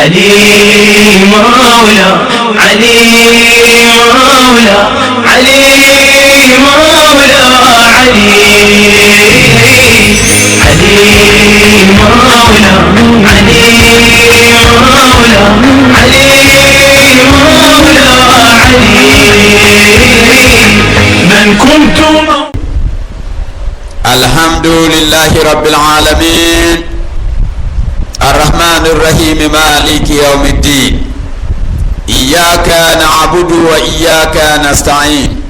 علي مولى علي مولى علي مولى علي علي مولى علي مولى علي مولى علي من كنت الحمد لله رب العالمين الرحمن الرحيم مالك يوم الدين إياك نعبد وإياك نستعين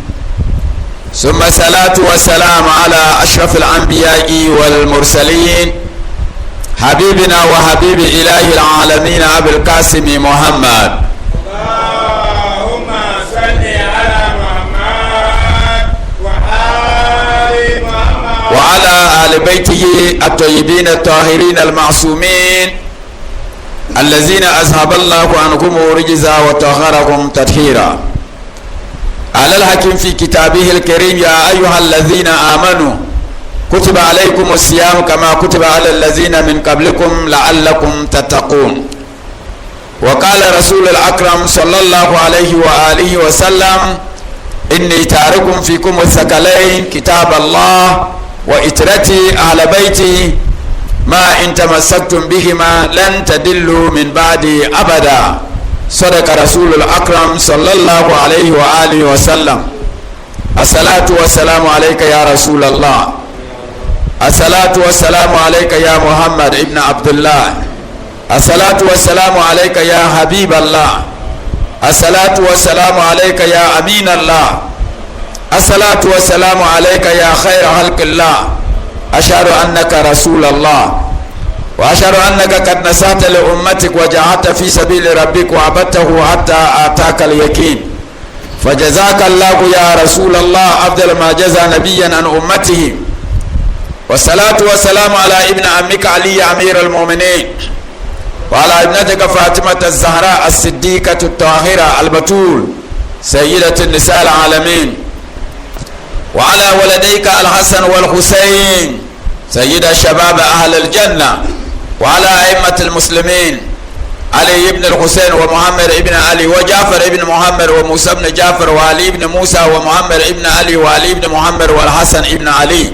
ثم الصلاة والسلام على أشرف الأنبياء والمرسلين حبيبنا وحبيب إله العالمين أبي القاسم محمد اللهم صل على محمد وآل محمد وعلى آل بيته الطيبين الطاهرين المعصومين الذين أذهب الله عنهم رجزا وطهرهم تطهيرا على الحكيم في كتابه الكريم يا أيها الذين آمنوا كتب عليكم الصيام كما كتب على الذين من قبلكم لعلكم تتقون وقال رسول الأكرم صلى الله عليه وآله وسلم إني تارك فيكم الثقلين كتاب الله وإترتي أهل بيتي ما إن تمسكتم بهما لن تدلوا من بعدي أبدا صدق رسول الأكرم صلى الله عليه وآله وسلم الصلاة والسلام عليك يا رسول الله الصلاة والسلام عليك يا محمد ابن عبد الله الصلاة والسلام عليك يا حبيب الله الصلاة والسلام عليك يا أمين الله الصلاة والسلام عليك يا خير خلق الله أشهد أنك رسول الله وأشهد أنك قد نصحت لأمتك وجاهدت في سبيل ربك وعبدته حتى آتاك اليقين فجزاك الله يا رسول الله أفضل ما جزى نبيا عن أمته والصلاة والسلام على ابن عمك علي أمير المؤمنين وعلى ابنتك فاطمة الزهراء الصديقة الطاهرة البتول سيدة النساء العالمين وعلى ولديك الحسن والحسين سيد الشباب أهل الجنة وعلى أئمة المسلمين علي بن الحسين ومحمد بن علي وجعفر بن محمد وموسى بن جعفر وعلي بن موسى ومحمد بن علي وعلي بن محمد والحسن بن علي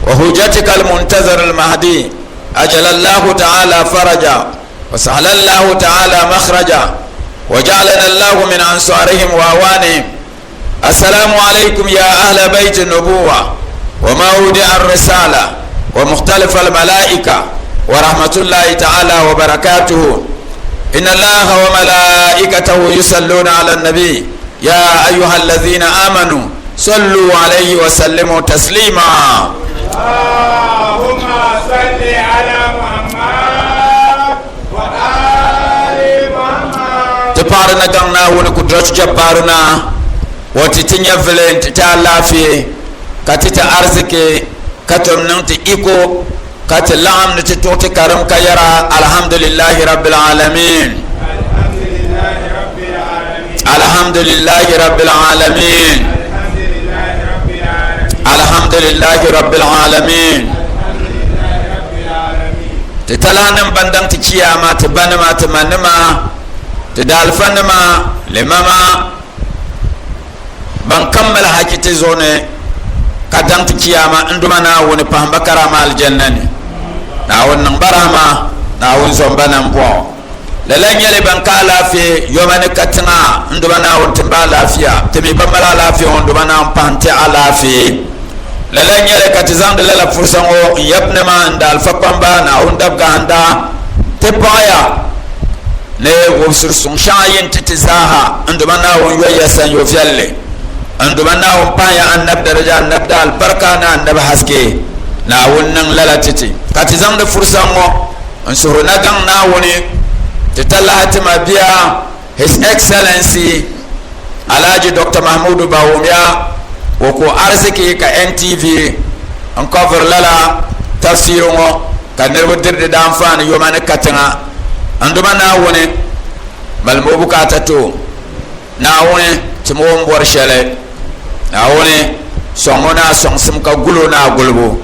وهجتك المنتظر المهدي أجل الله تعالى فرجا وسهل الله تعالى مخرجا وجعلنا الله من أنصارهم وأوانهم السلام عليكم يا أهل بيت النبوة وموضع الرسالة ومختلف الملائكة ورحمة الله تعالى وبركاته إن الله وملائكته يصلون على النبي يا أيها الذين آمنوا صلوا عليه وسلموا تسليما اللهم صل على محمد وآل محمد ti paɣari na gaŋ naawuni kudrat jabbaru na o ti ti nyɛvili n ti ti alaafee ka ti ti ariziki ka tom niŋ ti iko ka ti laɣim ni ti tuɣi ti karim ka yɛra alhamdulillahi rabbil alamin الحمد لله رب العالمين alhamdulillahi rabbil alamin alhamdulillahi rabbil alamin ti talanim ban daŋ ti chiyaama ti banima ti manima ti daalifanima limama ban kammala haki ti zuɣu ni ka daŋ ti chiyaama n duma naawuni pahimba karama aljanna ni naawuni niŋ ba rahama naawuni zɔm ba nambɔɣu lala n nyɛli ban ka alaafee yoma ni katiŋa n duma naawuni ti ba alaafeya ti mi ba mali alaafee ŋɔ n duma naawuni pahim ti alaafee lala n nyɛli ka ti zaŋdi lala fursa ŋɔ n yabinima n daalifa kpamba naawuni dabgahinda ti paɣaya ni wubisiri suŋ shɛŋa yin ti ti zaaha n duma naawuni yoya sanyo viɛlli n duma naawuni paɣaya annabi daraja annabi da alibarika ni annabi haske naawuni niŋ lala titi ka ti zaŋdi fursa ŋɔ n suhuri na gaŋ naawuni ti talahi ti ma bia his excellency alhaji dr mahmudu bawumia o ku ariziki ka ntv n cover lala tafsiri ŋɔ ka niriba diri di daanfaani yoma ni katiŋa n duma naawuni malimi o bukaata to naawuni timi o ni bɔri shɛli naawuni sɔŋ o ni a sɔŋsim ka guli o ni a gulibu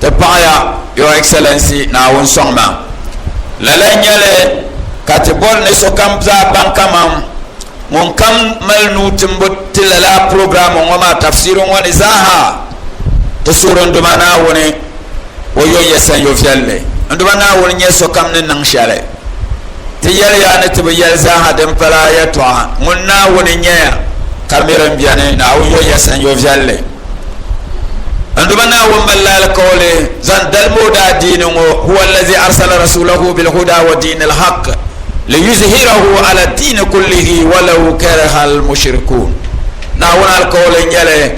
ti paɣaya your excellency naawuni sɔŋ ma lala n nyɛli. Ka ti bɔri ni sokam zaa baŋ kaman ŋun kam mali nuu timbu ti lala program ŋɔ maa tafsiiri ŋɔ ni zaaha ti suhuri n Duuma Naawuni o yo ya sanyo viɛlli. N Duuma Naawuni nyɛ sokam ni niŋ shɛli. Ti yɛliya ni ti bi yɛli zaaha din pala yɛtɔɣa. Ŋun Naawuni nyɛya ka miri m beni, Naawuni yo ya sanyo viɛlli. N Duuma Naawuni mali la alikauli zaŋ dalim o daadiini ŋɔ, Huwa allazi arsala rasulahu bilhuda wa diinil haq liyuzhirahu ala diini kullihi walau kariha almushrikun. Naawuni alikauli n-nyɛli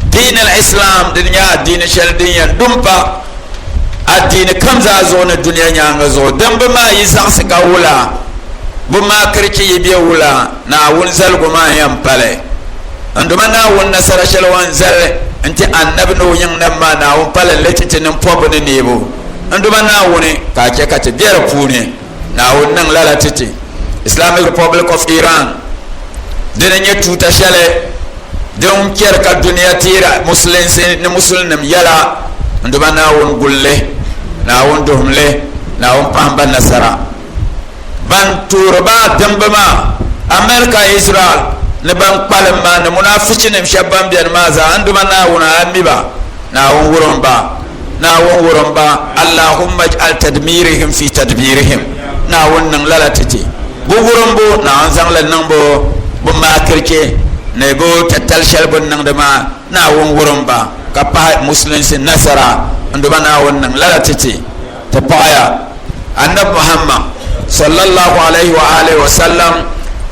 diin al-Islam din nyɛ adiini shɛli din yɛn du m-pa adiini kam zaa zuɣu ni dunia nyaaŋa zuɣu. Din bi maa yi zaɣisi ka wula, bɛ maakirichi yi be wula, Naawuni zaligu maa yɛn pali. N Duuma Naawuni nasara shɛli o ni zali n-ti Annabi ni o yiŋnim maa, Naawuni pali li ti ti niŋ pɔbbu ni neebu. N Duuma Naawuni, ka a chɛ ka ti be di puuni. Naawuni niŋ lala ti ti. Islamic Republic of Iran, dini n-nyɛ tuuta shɛli din chɛri ka dunia teeri musulinsi ni musulinim yɛla. N Duuma Naawuni guli li, Naawuni duhim li, Naawuni pahim ba nasara. Ban tuuri ba dimba maa, America, Israel ni ban kpalim maa ni munaafichinim shɛba ban beni maa zaa, n Duuma Naawuni a mi ba, Naawuni wurim ba, Naawuni wurim ba, Allahumma ij'al tadmirihim fi tadbirihim, Naawuni niŋ lala ti ti bɛ wurimbu, Naawuni zaŋ li niŋ bɛ bɛ maakirichi ni bɛ tatali shɛli bɛ ni niŋdi maa, Naawuni wurim ba ka pahi musulinsi nasara, n Duuma Naawuni niŋ lala ti ti. Ti paɣaya Annabi Muhammad sallallahu alaihi wa alihi wa sallam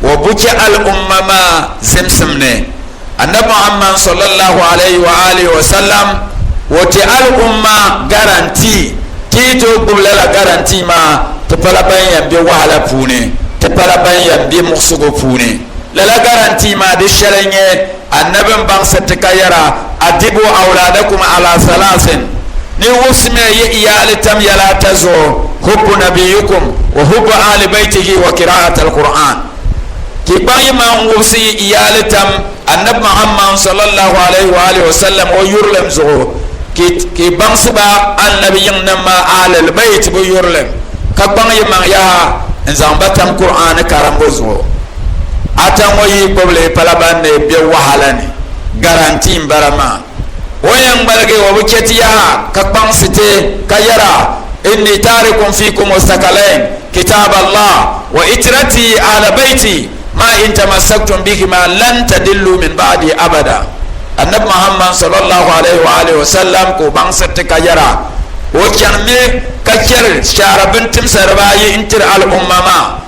wa buchi al'umma maa zimsim ni. Annabi Muhammad sallallahu alaihi wa alihi wa sallam wa ti al'umma garanti ti yi tooi gbubi lala garanti maa ti pala ban yɛn be wahala puuni, ti pala ban yɛn be muɣisigu puuni. Lala garanti maa di shɛli n-nyɛ Annabi m-baŋsi ti ka yɛra, Adibu awlaadakum ala salaasin, Ni wubisimiya yi iyaali tam yɛla ata zuɣu, hubbu nabiyyikum wa hubbu ahli baytihi wa qira'at al-Qur'an. Ti kpaŋ yi maŋ n-wubisi yi iyaali tam Annabi Muhammad sallallahu alayhi wa alihi wa sallam o yurilim zuɣu, ki baŋsi ba Annabi yiŋnim maa ahlil bayt bi yurilim, ka kpaŋ yi maŋ yaha n-zaŋ ba tam Qur'aani karimbu zuɣu. Ata ŋɔ yi gbubi li pala ban ni be wahala ni, guarantee m-bala maa. O yɛn ŋmaligi o bi chɛ ti yaha ka kpaŋsi ti ka yɛra, Inni taarikum fiikum sakalain, kitaab Allah wa itirati ahla bayti ma in tamassaktum bihima lan tadillu min ba'di abada. Annabi Muhammad sallallahu alaihi wa alihi wa sallam ka o baŋsiri ti ka yɛra, o chanimi ka chɛri shaara bintimsa dibaayi n-tiri al'umma maa.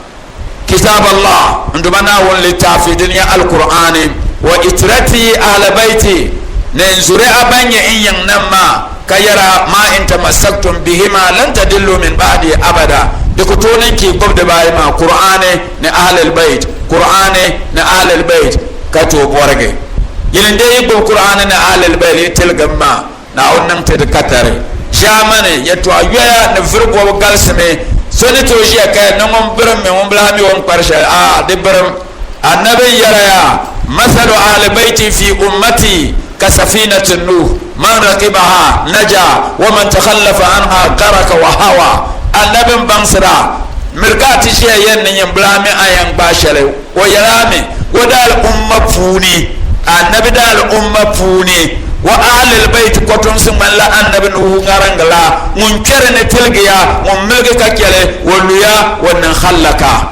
Kitab Allah, n Duuma Naawuni litaafi din nyɛ Alkur'aani, wa itirati ahla bayti, ni n zuri'a ban nyɛ n yiŋnim maa, ka yɛra, maa in tamassaktum bihima lan tadillu min ba'di abada, di ku tooi niŋ ka yi gbubi dibaayi maa, Kur'aani ni Ahlil bayt, Kur'aani ni Ahlil bayt, ka tooi bɔrigi. Yini n-dee yi gbubi Kur'aani ni Ahlil bayt yi tiligim maa. Naawuni niŋ ti di katari. Ʒaamani yɛtɔɣa yoya ni vuri bɔbu galisimi. So ni tooi ʒiya ka yɛli ni ŋun birim mi ŋun bi lahi mi o ni kpari shɛli, a'a, di birim. Annabi n-yɛra yaa, Masalu ahli bayti fi ummati ka safinati Nuh, man rakibaha naja wa man takhallafa anha garaka wa hawa. Annabi m-baŋsira, Miri ka a ti ʒiya yɛli ni nyin bi lahi mi a yɛn gbaai shɛli. O yɛla mi, o daal umma puuni, Annabi daal umma puuni, wa ahlil bayt kɔtomsi ŋmanila Annabi Nuhu ŋariŋgi la, ŋun kpɛri ni tiligiya, ŋun miligi ka chɛli, o luya, o niŋ hallaka.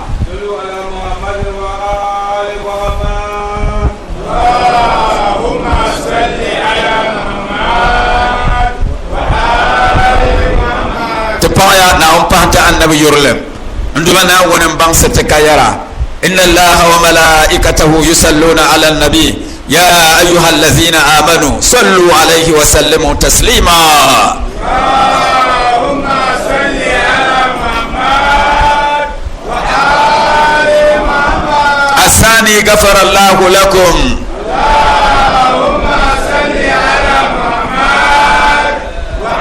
Ti paɣiya Naawuni pahi ti Annabi yurilim. N Duuma Naawuni m-baŋsi ti ka yɛra, Inna Allaha wa malaikatahu yusalluna ala nabi ya ayyuha allazina amanu sallu alayhi wa sallimu taslima. Allahumma salli ala Muhammad wa ali Muhammad. Asani ghafara Allahu lakum. Allahumma salli ala Muhammad wa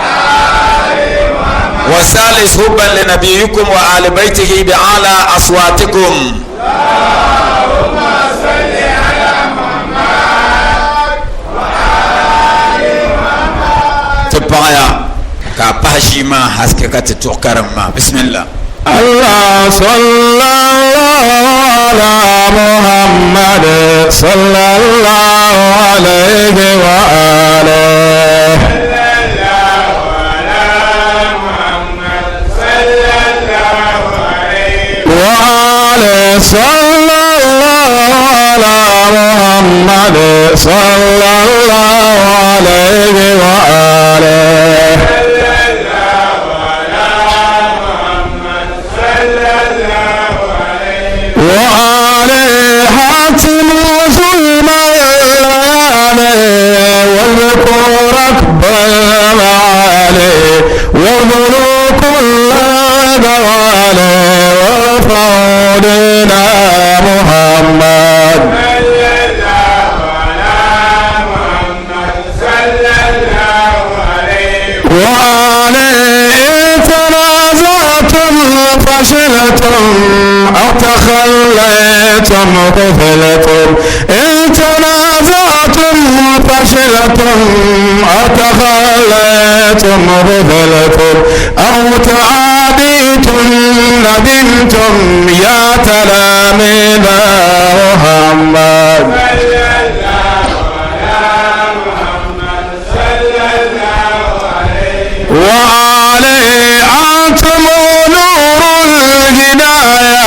ali Muhammad. Wa salis hubban li nabiyyikum wa ahli baytihi bi ala aswatikum. Allahumma salli ala Muhammad wa ali Muhammad. Ti paɣaya ka a pahi ʒii maa haske ka ti tuɣi karim maa. Bismillah. Allah sallallahu ala Muhammad sallallahu alayhi wa alihi. وآله صلى الله على محمد صلى الله عليه وآله. وآله حاتم ظلم الليالي واذكر ركب المعالي وابنوا كل دوالي وارفعوا دين محمد. وآله تنازعتم فشلتم أو تخليتم قفلتم، إن تنازعتم فشلتم أو تخليتم قفلتم أو تعاديتم ندمتم يا تلاميذ محمد. وآله أنتم نور الهداية،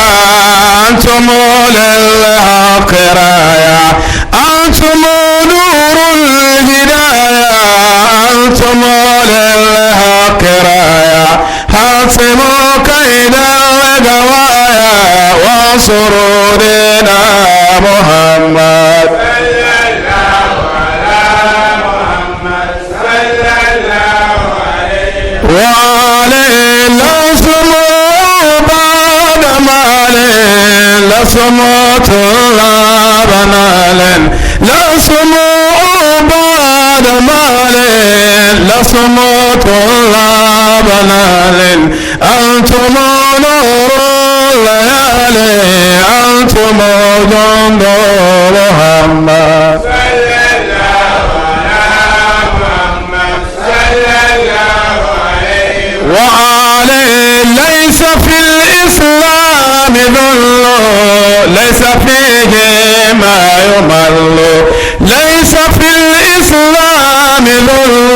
أنتم للحق راية، أنتم نور الهداية، أنتم للحق راية، حاسموا كيد الغوايا وانصروا دين محمد. وآله لستم بعد مال، لستم طلاب مال، لستم بعد مال، لستم طلاب مال، أنتم نور الليالي، أنتم جند محمد. وآله ليس في الإسلام ذل، ليس فيه ما يمل، ليس في الإسلام ذل،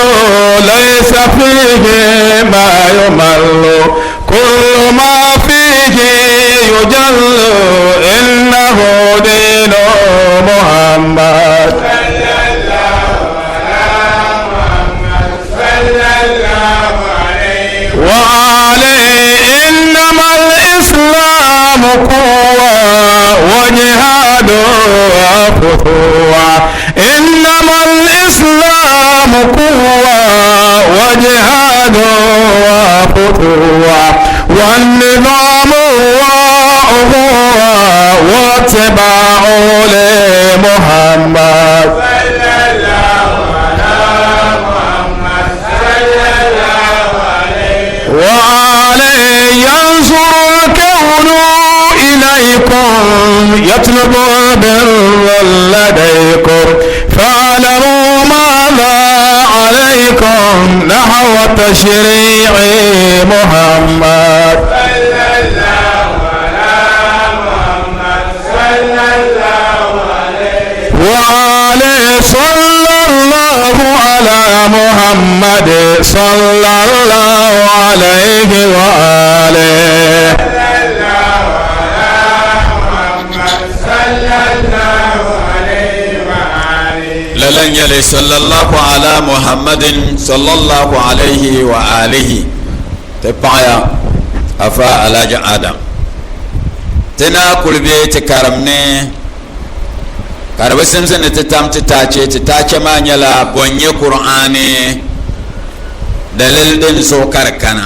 ليس فيه ما يمل، كل ما فيه يجل، إنه دين محمد. وآله إنما الإسلام قوة وجهاد وفتوة، إنما الإسلام قوة وجهاد وفتوة، والنظام وأخوة واتباع لمحمد. وآله ينظر الكون إليكم يطلب البر لديكم، فاعلموا ماذا عليكم نحو تشريع محمد. وآله صلى الله على محمد صلى الله عليه وآله. Lala n nyɛli sallallahu ala Muhammadin sallallahu alayhi wa alihi. Ti paɣaya Afa Alhaji Adam. Ti naa kuli be ti karim ni ka di bi simsi ni ti tam ti taache. Ti taache maa nyɛla bɔ n-nyɛ Kur'aani dalili din zuɣu ka di kana.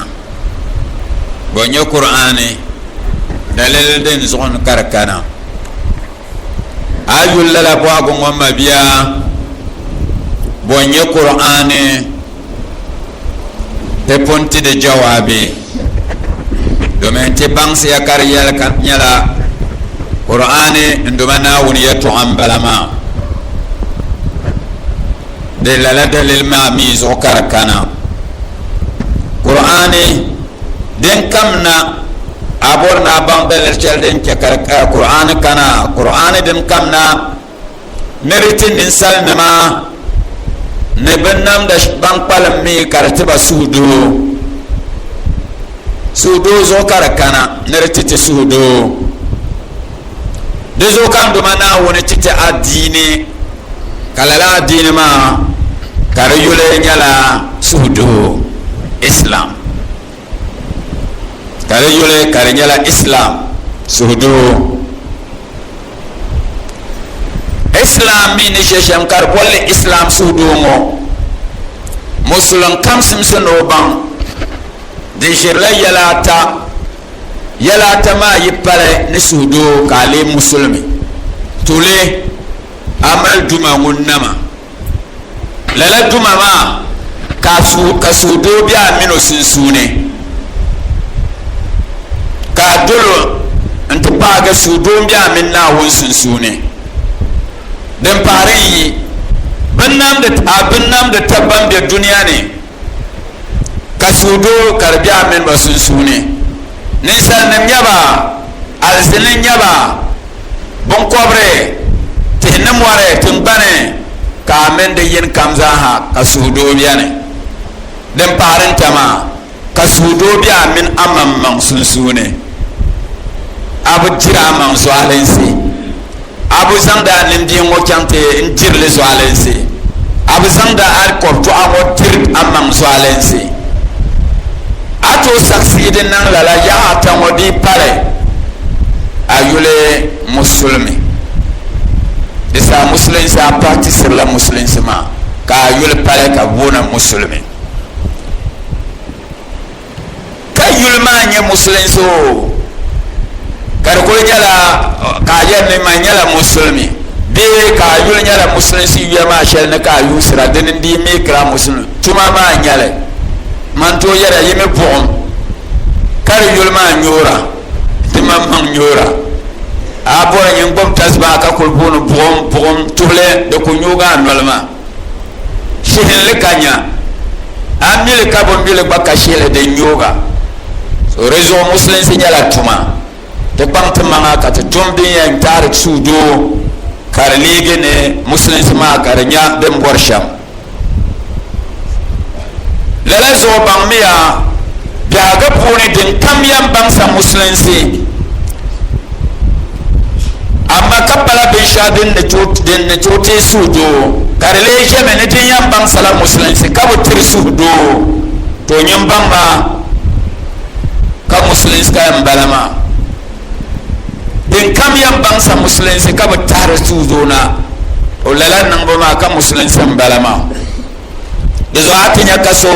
Bɔ n-nyɛ Kur'aani dalili din zuɣu ka di kana. A yuli lala bɔhigu ŋɔ mabia, bɔ n-nyɛ Kur'aani? Ti pun ti di jawaabi domin ti baŋsiya ka di yɛli ka nyɛla Kur'aani n Duuma Naawuni yɛtɔɣa m-bala maa. Di lala dalili maa mi zuɣu ka di kana. Kur'aani din kam na. A bɔri ni a baŋ daliri shɛli din chɛ ka Kur'aani kana? Kur'aani din kamna ni di ti ninsalinima ni binnamda ban kpalim mi ka di ti ba suhudoo. Suhudoo zuɣu ka di kana ni di ti ti suhudoo. Di zuɣu ka n Duuma Naawuni ti ti adiini ka lala adiini maa ka di yuli nyɛla suhudoo, Islam. Ka di yuli ka di nyɛla Islam, suhudoo. Islam mi ni ʒe shɛm ka di bolli Islam suhudoo ŋɔ, Musulin kam simsi ni o baŋ di ʒirila yɛla ata. Yɛla ata maa yi pali ni suhudoo ka a lee Musulimi, tuli a mali duma ŋun nama. Lala duma maa ka ka suhudoo be a mini o sunsuuni, ka a dol o nti paagi suhudoo m-be a mini Naawuni sunsuuni. Din pahiri n-yi, a binnamdi tab ban be dunia ni ka suhudoo ka di be a mini ba sunsuuni. Ninsalinim nyɛ ba, alizini n-nyɛ ba, binkɔbiri, tihi ni mɔri, tiŋgbani, ka a mini di yini kam zaaha ka suhudoo beni. Din pahiri n-ta maa, ka suhudoo be a mini amaŋmaŋ sunsuuni. A bi diri amaŋ zualinsi. A bi zaŋdi a nimbihi ŋɔ chaŋ ti n-diri li zualinsi. A bi zaŋdi a kɔbitɔɣa ŋɔ diri amaŋ zualinsi. A tooi saɣisiyi di niŋ lala yaɣa ata ŋɔ di yi pali a yuli Musulimi. Di saha Musulinsi a paɣitisirila Musulinsi maa ka a yuli pali ka bɛ booni a Musulimi. Ka yuli maa nyɛ Musulinsi o ka di kuli nyɛla ka a yɛli ni man nyɛla Musulimi bee ka a yuli nyɛla Musulinsi yuya maa shɛli ni ka a yuusira dini n-dii meekira Musulimi tuma maa n-nyɛli. Man tooi yɛra yi mi buɣim ka di yuli maa nyoora ti maŋmaŋ nyoora. A bɔri nyin gbubi tasibaha ka kuli booni buɣim buɣim tuhili di ku nyoogi a noli maa. Shihinli ka nya a mili ka bi mili gba ka shihili din nyooga. So di zuɣu musulinsi nyɛla tuma. Ti kpaŋ ti maŋa ka ti tum din yɛn taari suhudoo ka di leegi ni musulinsi maa ka di nya din bɔri shɛm. Lala zuɣu baŋmiya biɛhigu puuni din kam yɛn baŋsa musulinsi, amaa ka pala binshɛɣu din ni tooi teei suhudoo, ka di lee ʒɛmi ni din yɛn baŋsala musulinsi ka bi tiri suhudoo, to nyin baŋ ma ka musulinsi ka yɛn bala maa. Din kam yɛn baŋsa musulinsi ka bi tahiri suhudoo na, o lala niŋbu maa ka musulinsi m-bala maa. Di zuɣu a ti nya ka so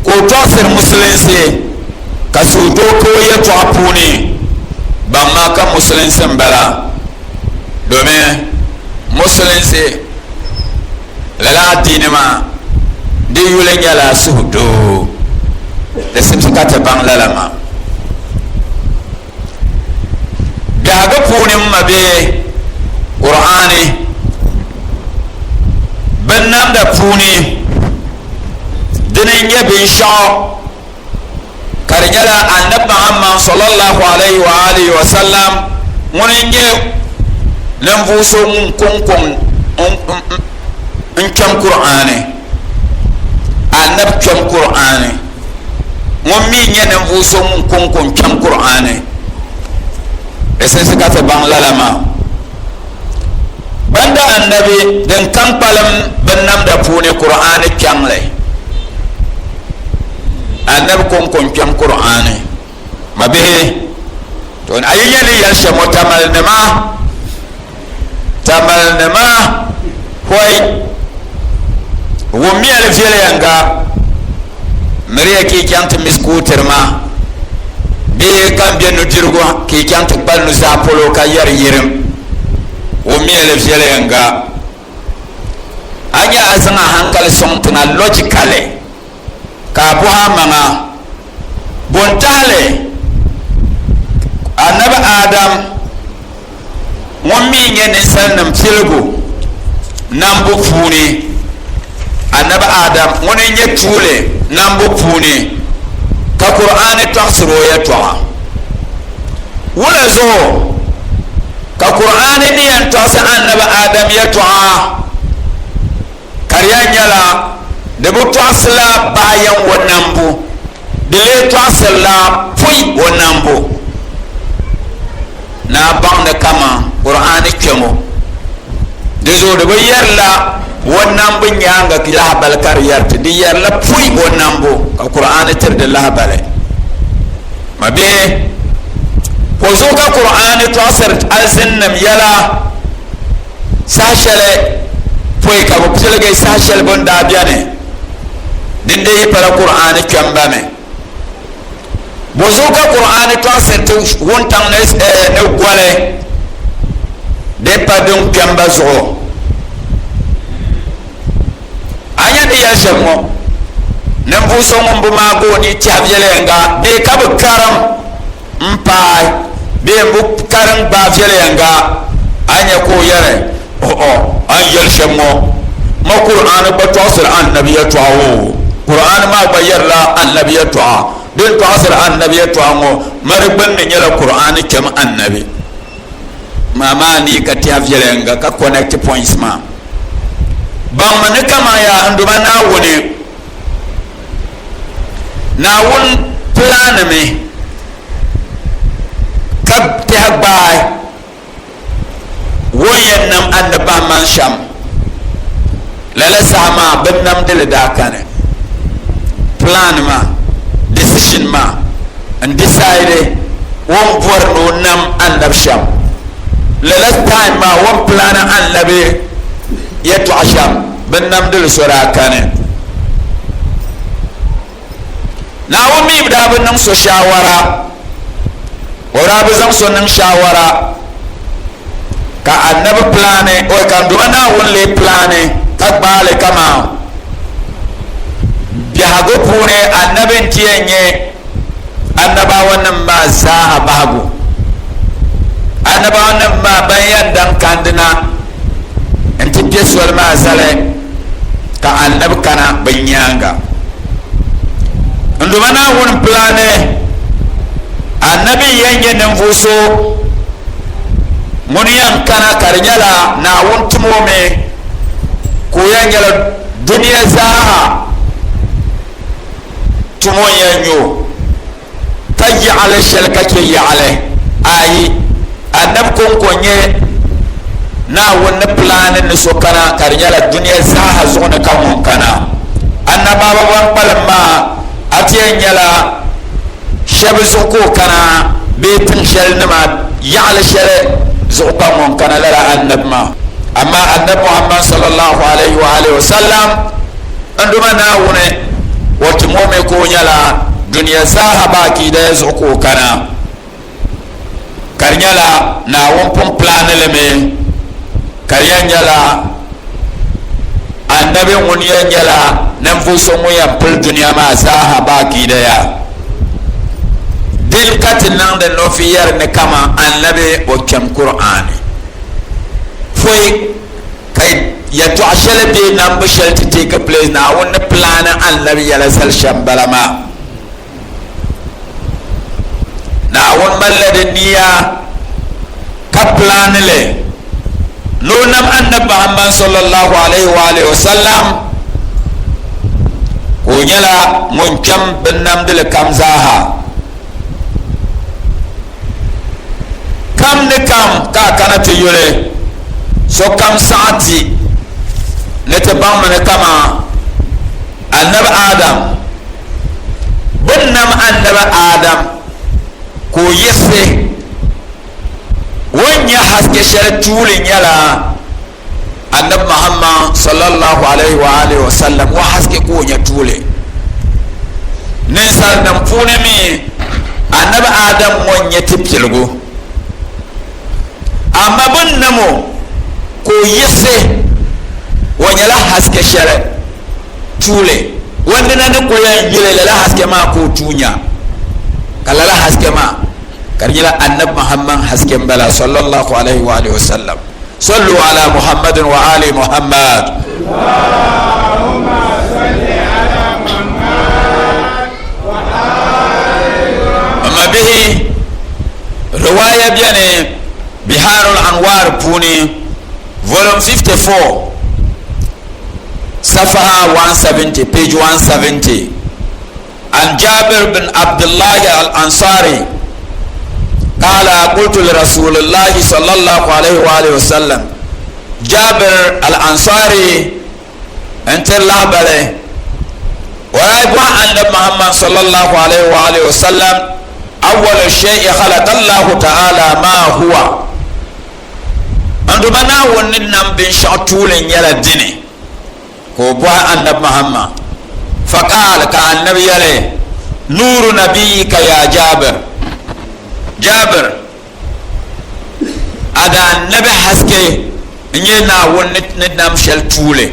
ka o tɔɣisiri musulinsi ka suhudoo ka o yɛtɔɣa puuni, baŋ maa ka musulinsi m-bala. Domin musulinsi lala adiini maa di yuli nyɛla suhudoo. Di simsi ka ti baŋ lala maa. Biɛhigu puuni m ma bee Qur'aani binnamda puuni dini n-nyɛ binshɛɣu ka di nyɛla Annabi Muhammad sallallahu alayhi wa alihi wa sallam ŋuni n-nyɛ ninvuɣ so ŋun kɔŋkɔŋ n-kpɛm Qur'aani Annabi kpɛm Qur'aani Ŋun mi nyɛ ninvuɣ so ŋun kɔŋko n-kpɛm Kur'aani, di simsi ka ti baŋ lala maa. Banda Annabi din kam kpalim binnamda puuni Kur'aani kpɛŋli. Annabi kɔŋko n-kpɛm Kur'aani. Mabihi, to a yi nya ni yɛli shɛm ŋɔ Tamalinima, Tamalinima, hoi, wummiya li viɛlɛyɛŋga, miriya ka yi chaŋ ti misikuutiri ma bee ka n be nudirigu ka yi chaŋ ti kpali nuzaa polo ka yɛri yirim. Wummiya li viɛlɛyɛŋga. A nya a zaŋ a hankali sɔŋ tiŋa logically ka a bɔhi a maŋa, Bo n-tahi li? Anabi Adam ŋun mi nyɛ ninsalinim piligu nambu puuni, Anabi Adam ŋuni n-nyɛ tuuli nambu puuni ka Kur'aani tɔɣisiri o yɛtɔɣa. Wula zuɣu ka Kur'aani ni yɛn tɔɣisi Annabi Adam yɛtɔɣa ka di yɛn nyɛla di bi tɔɣisila bayan o nambu, di lee tɔɣisirila pɔi o nambu? Ni a baŋ ni kaman Kur'aani kpɛŋɔ, di zuɣu di bi yɛrila o nambu nyaaŋa lahabali ka di yɛri ti, di yɛrila pɔi o nambu ka Kur'aani tiri di lahabali. Mabihi, ko zuɣu ka Kur'aani tɔɣisiri alizinnim yɛla saha shɛli pɔi ka bɛ piligi saha shɛli bɛ ni daa beni, din dii yi pala Kur'aani kpɛmba mi. Bɔzuɣu ka Kur'aani tɔɣisiri ti wuntaŋ ni ni goli din pa din kpɛmba zuɣu? A nya ni yɛli shɛm ŋɔ, ninvuɣ so ŋun bi maag o ni tɛha viɛlɛŋga bee ka bi karim m-paai bee m-bi karim gbaai viɛlɛŋga, a nya ka o yɛli, Ɔ'ɔ, a ni yɛli shɛm ŋɔ, ma Kur'aani gba tɔɣisiri Annabi yɛltɔɣa o. Kur'aani maa gba yɛrila Annabi yɛltɔɣa. Din tɔɣisiri Annabi yɛltɔɣa ŋɔ, ma di gbunni nyɛla Kur'aani kpɛm Annabi. Maa maa ni ka tɛha viɛlɛŋga ka connect points maa. Baŋmi ni kaman yaa n Duuma Naawuni, Naawuni pilaanimi ka tɛha gbaai o ni yɛn nam annabahi man shɛm. Lala saha maa bɛ namdili daa kani. Plan maa, decision maa n decide o ni bɔri ni o nam annabi shɛm. Lala time maa o ni plan annabi yɛtɔɣa shɛm bɛ namdili so daa kani. Naawuni mi daa bi niŋ so shaawara, o daa bi zaŋ so niŋ shaawara ka anabi pilaani o ka n-duma Naawuni lee pilaani ka gbaai li kaman biɛhigu puuni anabi nti yɛn nyɛ annabawanima maa zaaha bahigu. Annabawanima maa ban yɛn daŋ kandina nti kpe soli maa zali ka anabi kana bɛ nyaaŋa. N Duuma Naawuni pilaani anabi n-yɛn nyɛ ninvuɣ so ŋun yɛn kana ka di nyɛla Naawuni tim o mi ka o yɛn nyɛla dunia zaaha tumo n-yɛn nyɛ o, ka yaɣili shɛli ka chɛ yaɣili. Ayi, anabi kɔŋko n-nyɛ Naawuni ni pilaani ni so kana ka di nyɛla dunia zaaha zuɣu ni ka ŋun kana. Annabaaba ban kpalim maa, a ti yɛn nyɛla shɛba zuɣu ka o kana bee tiŋ shɛli nima yaɣili shɛli zuɣu ka ŋun kana lala anabi maa. Amaa anabi Muhammad sallallahu alayhi wa alihi wa sallam N Duuma Naawuni, o tim o mi ka o nyɛla dunia zaaha baakidaya zuɣu ka o kana, ka di nyɛla Naawuni pun pilaani li mi, ka di yɛn nyɛla Annabi ŋun yɛn nyɛla ninvuɣ so ŋun yɛn pili dunia maa zaaha baakidaya. Din ka ti niŋdi nufi yɛri ni kaman Annabi o kpɛm Kur'aani pɔi. Ka yɛtɔɣ shɛli bee nambu shɛli ti take place Naawuni ni pilaani Annabi yɛla zali shɛm bala maa. Naawuni malila di nia ka pilaani li ni o nam Annabi Muhammad sallallahu alaihi wa alihi wa sallam ka o nyɛla ŋun kpɛm binnamdili kam zaaha. Kam ni kam ka a kana ti yuli, sokam saɣi ti ni ti baŋmi ni kaman Annabi Adam, bɛ ni nam Annabi Adam ka o yiɣisi o ni nya haske shɛli tuuli nyɛla Annabi Muhammad sallallahu alaihi wa alihi wa sallam o haske ka o nya tuuli. Ninsalnim puuni mi Annabi Adam ŋɔ n-nyɛ ti piligu. Amaa bɛ ni nam o ka o yiɣisi o nyɛla haske shɛli tuuli o nina ni kuli yɛn yili lala haske maa ka o tuui nya ka lala haske maa ka di nyɛla Annabi Muhammad haske m-bala sallallahu alaihi wa alihi wa sallam. Sallu ala Muhammadin wa ali Muhammad. Allahumma salli ala Muhammad wa ali Muhammad. Amma bihi Riwaaya beni Biharul Anwar puuni, volume 54, safaha 170, page 170, an Jabir bin Abdullahi al-Ansari qala qultu li Rasulillahi sallallahu alayhi wa alihi wa sallam Jabir al-Ansari n-tiri lahabali o daa bɔhi Annabi Muhammad sallallahu alayhi wa alihi wa sallam awwalu shay'i khalaqa Allahu ta'ala ma huwa n Duuma Naawuni ni nam binshɛɣu tuuli nyɛla dini ka o bɔhi Annabi Muhammad faqaal ka Annabi yɛli nuuru nabiyika ya Jabir Jabir A daa nabi haske n-nyɛ Naawuni ni nam shɛli tuuli.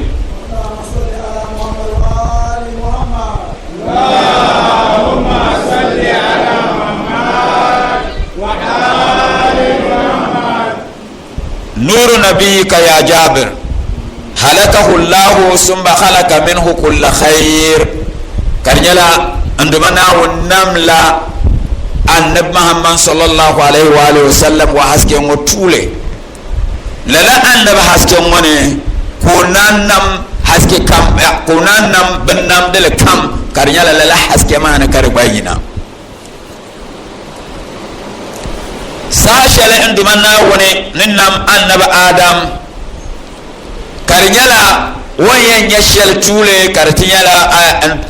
Nuuru nabiyika ya Jabir halakahu Allahu summa halaka minhu kulla khayr ka di nyɛla n Duuma Naawuni namla Annabi Muhammad sallallahu alaihi wa alihi wasallam wa haske ŋɔ tuuli. Lala Annabi haske ŋɔ ni ka o naan nam haske kam, ka o naan nam binnamdili kam ka di nyɛla lala haske maa ni ka di gba yina. Saha shɛli n Duuma Naawuni ni nam Annabi Adam ka di nyɛla o ni yɛn nyɛ shɛli tuuli ka di ti nyɛla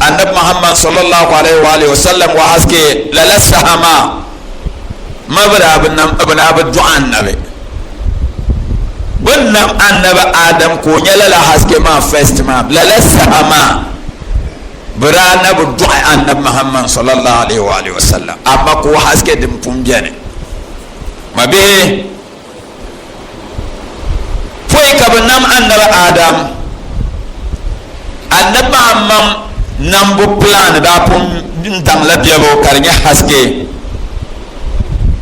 Annabi Muhammad sallallahu alaihi wa alihi wasallam wa haske lala saha maa ma bɛ daa bi nam bɛ daa bi dɔɣi Annabi bɛ ni nam Annabi Adam ka o nyɛ lala haske maa first maa lala saha maa Bɛ daa na bi dɔɣi Annabi Muhammad sallallahu alaihi wa alihi wasallam, amaa ka o haske din pun beni. Mabihi, pɔi ka bɛ nam Annabi Adam, Annabi Muhammad nambu plan daa pun daŋla bebu ka di nyɛ haske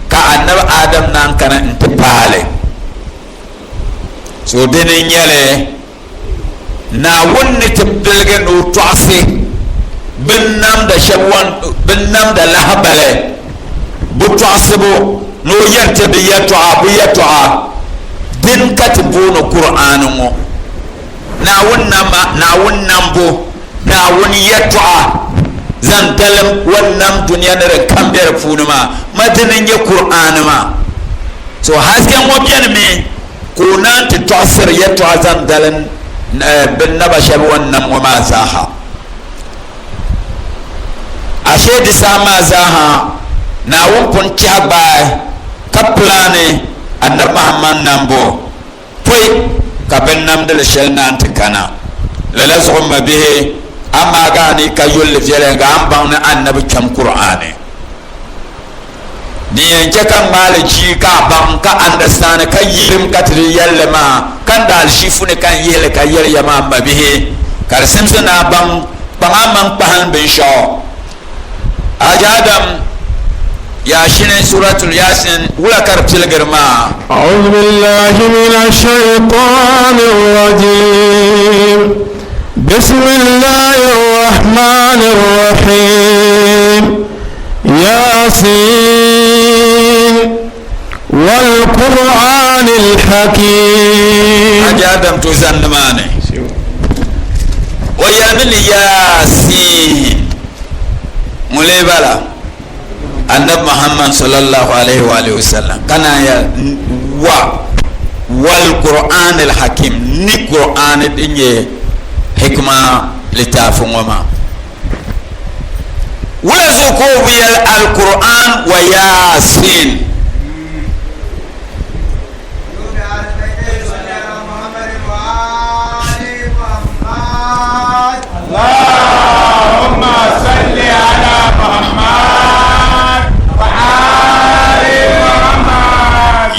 ka Annabi Adam naan kana nti paali. So dini n-nyɛli Naawuni ni ti piligi ni o tɔɣisi binnamda shɛb binnamda lahabali bɛ tɔɣisibu ni o yɛri ti di yɛtɔɣa bɛ yɛtɔɣa din ka ti booni Kur'aani ŋɔ. Naawuni nama, Naawuni nambu, Naawuni yɛtɔɣa zaŋ dalim o ni nam dunia ni din kam be di puuni maa, ma dini n-nyɛ Kur'aani maa. So haske ŋɔ benimi. Ka o naan ti tɔɣisiri yɛtɔɣa zaŋ dalim bɛ naba shɛba o ni nam ŋɔ maa zaaha. Ashee di saha maa zaaha, Naawuni pun tɛhi gbaai ka pilaani Annabi Muhammad nambu pɔi ka binnamdili shɛli naan ti kana. Lala zuɣu m mabihi, amaa ka a ni ka yulli viɛlɛŋga a ni baŋ ni Annabi kpɛm Kur'aani. Din yɛn chɛ ka ŋmaali jii ka a baŋ ka understand ka yilim ka ti di yɛlli maa ka n daalishifu ni ka n yihili ka yɛli ya maa m mabihi ka di simsi ni a baŋ kpaŋ a maŋ kpahim binshɛɣu Haji Adam Yaashini Suratul Yasin wula ka di piligiri maa. أعوذ بالله من الشيطان الرجيم بسم الله الرحمن الرحيم ياسين والقرآن الحكيم Haji Adam to zani nimaani o yɛlimi ni Yasin ŋun lee bala Annabi Muhammad sallallahu alaihi wa alihi wasallam ka naan ya wa wal Qur'an al Hakim ni Qur'an din nyɛ hikma litaafi ŋɔ maa Wula zuɣu ka o bi yɛli Alkur'an wa Yaasin?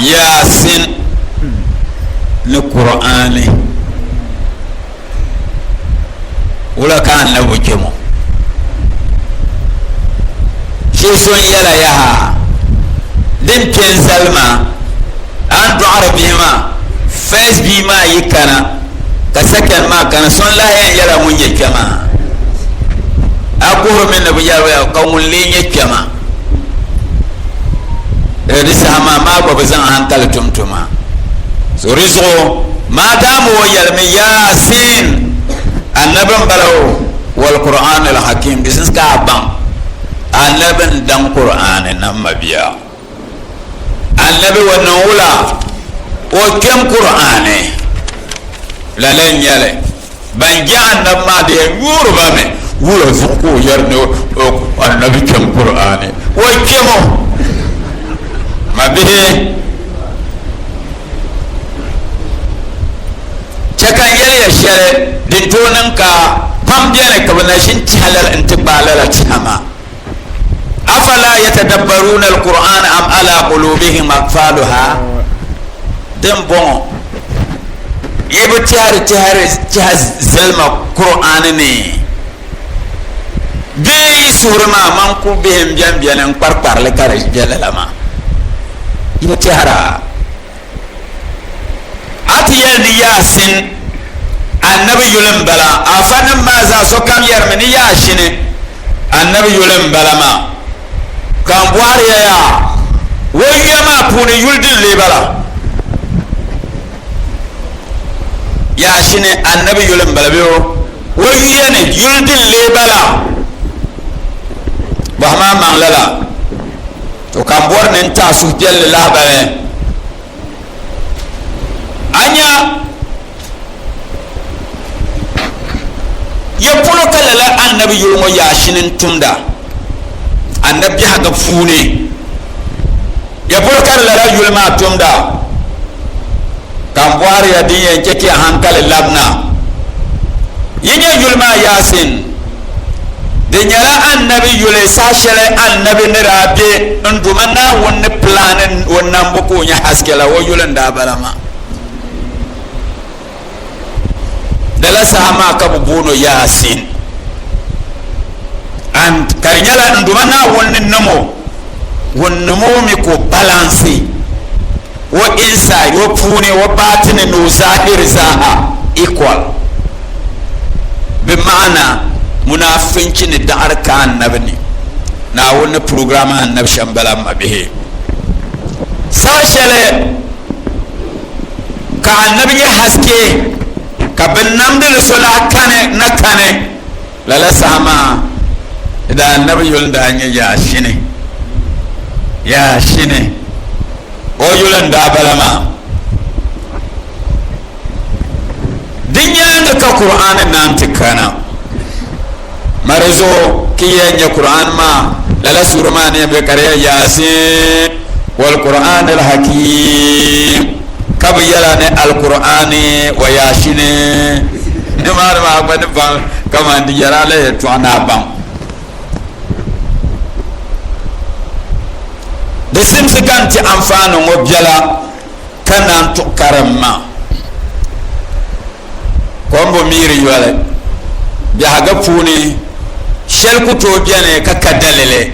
Yaasin ni Kur'aani. Wula ka annabi kpɛ ŋɔ shee so n yɛla yaha din kpɛ n zali maa a ni dɔɣiri bihi maa first bia maa yi kana ka second maa kana so n lahi yɛn yɛla ŋun nyɛ kpɛ maa a kuhirimi ni bi yɛli ka ŋun lee nyɛ kpɛ maa. Di saha maa maa gba bi zaŋ hankali tum tuma. So di zuɣu maadaama o yɛlimi Yaasin annabi n bala o wal Qur'an al Hakim di sinsi ka a baŋ annabi n daŋ Qur'ani na m mabia. Annabi wa niŋ wula o kpɛm Qur'ani lala n nyɛli. Ban je annabi maa di yɛn yoori ba mi wula zuɣu ka o yɛri ni annabi kpɛm Qur'ani o kpɛmo ma bihi chɛ ka n yɛli ya shɛli din tooi niŋ ka pam bɛni ka bi na ʒin tiɛha lala n ti gbaai lala tiɛha maa afala yatadabbaruna alquran am ala qulubihim aqfaluha din bɔŋɔ yi bi tɛhiri tɛhiri tɛha zilima Qur'ani ni bee yi suhuri maa man ku bihi n bɛni bɛni n kpari kparili ka di bɛ lala maa yi bi tɛhira a ti yɛli ni Yaasin annabi yuli n bala afa nim maa zaa sokam yɛrimi ni Yaashini annabi yuli n bala maa ka n bɔhiri ya yaa o yuya maa puuni yuli din lee bala Yaashini annabi yuli n bala bee o o yuya ni yuli din lee bala bɔhimi a maŋ lala to ka n bɔri ni n taɣi suhupiɛlli lahabali a nya Ya polo ka lala annabi yuli ŋɔ yaashini n-tumda annabi biɛhigu puuni? Ya polo ka lala yuli maa tumda? Ka m bɔhiri ya din yɛn chɛ ka ya hankali labina. Yi nya yuli maa Yaasin, di nyɛla annabi yuli saha shɛli annabi ni daa be n Duuma Naawuni ni pilaani o nambu ka o nya haske la, o yuli n-daa bala maa. Lala saha maa ka bɛ booni o Yaasin and ka di nyɛla n Duuma Naawuni ni niŋ o ŋun niŋ o mi ka o balansi o inside o puuni o baatini ni o zahiri zaaha equal bi maana munaafinchi ni daɣiri ka annabi ni Naawuni ni program annabi shɛm bala m mabihi saha shɛli Ka annabi nyɛ haske ka binnamdili so lahi kani na kani lala saha maa da annabi yuli n-daa nyɛ Yaashini, Yaashini, o yuli n-daa bala maa. Di nyaaŋa ka Kur'aani naan ti kana. Mari zuɣu ki yɛn nyɛ Kur'aani maa lala suura maa ni yɛn be ka di yɛli Yaasin wal Kur'aani al-Hakiim ka bi yɛla ni al-Kur'aani wa Yaashini ni maa ni maa gba ni baŋ kaman di yɛla la yɛltɔɣa ni a baŋ di simsi ka n ti anfaani ŋɔ biɛla ka naan tuɣi karim maa Kom bi miiri yoli. Biɛhigu puuni shɛli ku tooi beni ka ka dalili.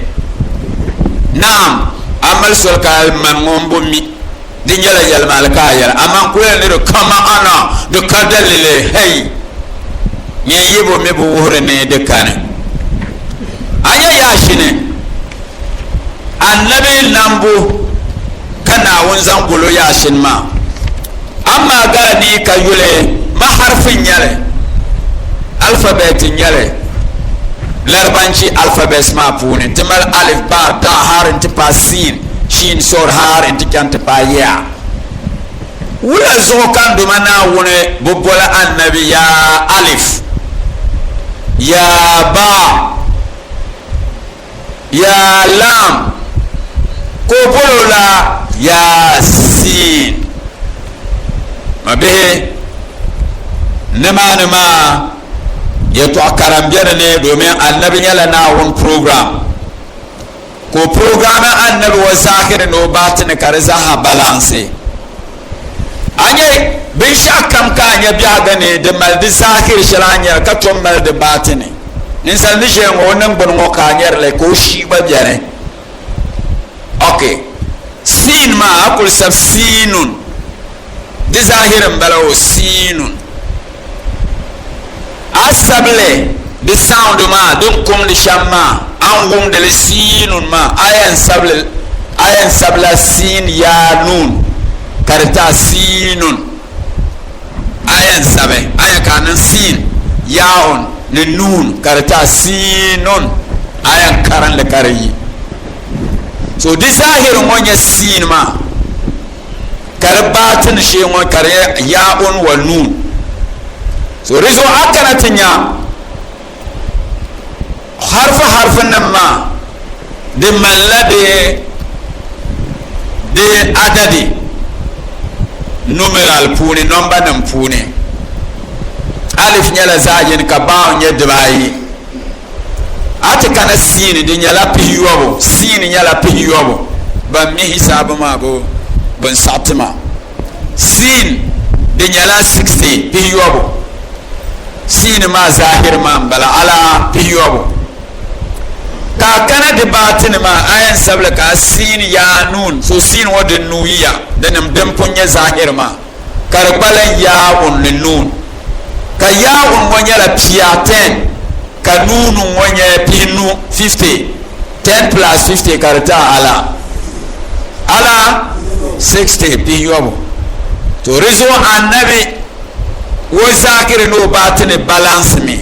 Naam, a mali soli ka a mani ŋɔ m-bo mi di nyɛla yɛlimaŋli ka a yɛli, amaa n kuli yɛli ni di ka maana, di ka dalili. Hei! Nyin yi bo mi bi wuhiri ni di kani. A nya yaashini, Annabi nambu ka Naawuni zaŋ gul o yaashini maa. Amaa gala ni yi ka yuli ma harfi n-nyɛli, alphabet n-nyɛli, Laribanchi alphabets maa puuni ti mali alif, ba, ta, har nti paai sin, shin, sod, har nti chaŋ ti paai ya. Wula zuɣu ka n Duuma Naawuni bi boli Annabi ya alif, ya ba, Yaa Laam, ka o boli o la Yaasiin. Mabihi, nimaani maa yɛtɔɣ kara m-beni ni domin Annabi nyɛla Naawuni program, ka o programmi Annabi o zaahiri ni o baatini ka di zaaha balansi. A nya binshɛɣu kam ka a nya biɛhigu ni di mali di zaahiri shɛli a nyari ka tom mali di baatini. Ninsal ni ʒiya ŋɔ o niŋgbuni ŋɔ ka a nyari li ka o shii gba beni. Ok. Siin maa a kuli sabi siinun. Di zaahiri m-bala o siinun. A sabili di sound maa din kumdi shɛm maa a ni wumdi li siinun maa a yɛn sabili. A yɛn sabila siin yaa nuun ka di taai siinun. A yɛn sabi a yɛn ka a niŋ siin yaaun ni nuun ka di taai siinun. A yɛn karinli ka di yi. So di zahiri ŋɔ nyɛ siin maa ka di baatin shee ŋɔ ka di nyɛ yaaun wa nuun. So di zuɣu a kana ti nya Harfi harfi nim maa di malila di di adadi numeral puuni nɔmba nim puuni. Alif nyɛla zaɣ yini ka baaw nyɛ dibaayi. A ti kana siin di nyɛla pihiyɔbu, siin nyɛla pihiyɔbu. Ban mi hisaabu maa bi bin saɣi ti ma. Siin di nyɛla 60, pihiyɔbu. Siini maa zahiri maa n-bala ala pihiyɔbu. Ka a kana di baatini maa, a yɛn sabili ka a siin yaa nuun, so siin ŋɔ din nuu yiya, dinim din pun nyɛ zahiri maa, ka di kpalim yaa-un ni nuun. Ka yaa-un ŋɔ nyɛla pia, ten, ka nuunu ŋɔ nyɛ pihinu, 50. 10 plus 50 ka di ti a ala ala 60 pihiyɔbu. To di zuɣu Anabi o zaakiri ni o baatini balance mi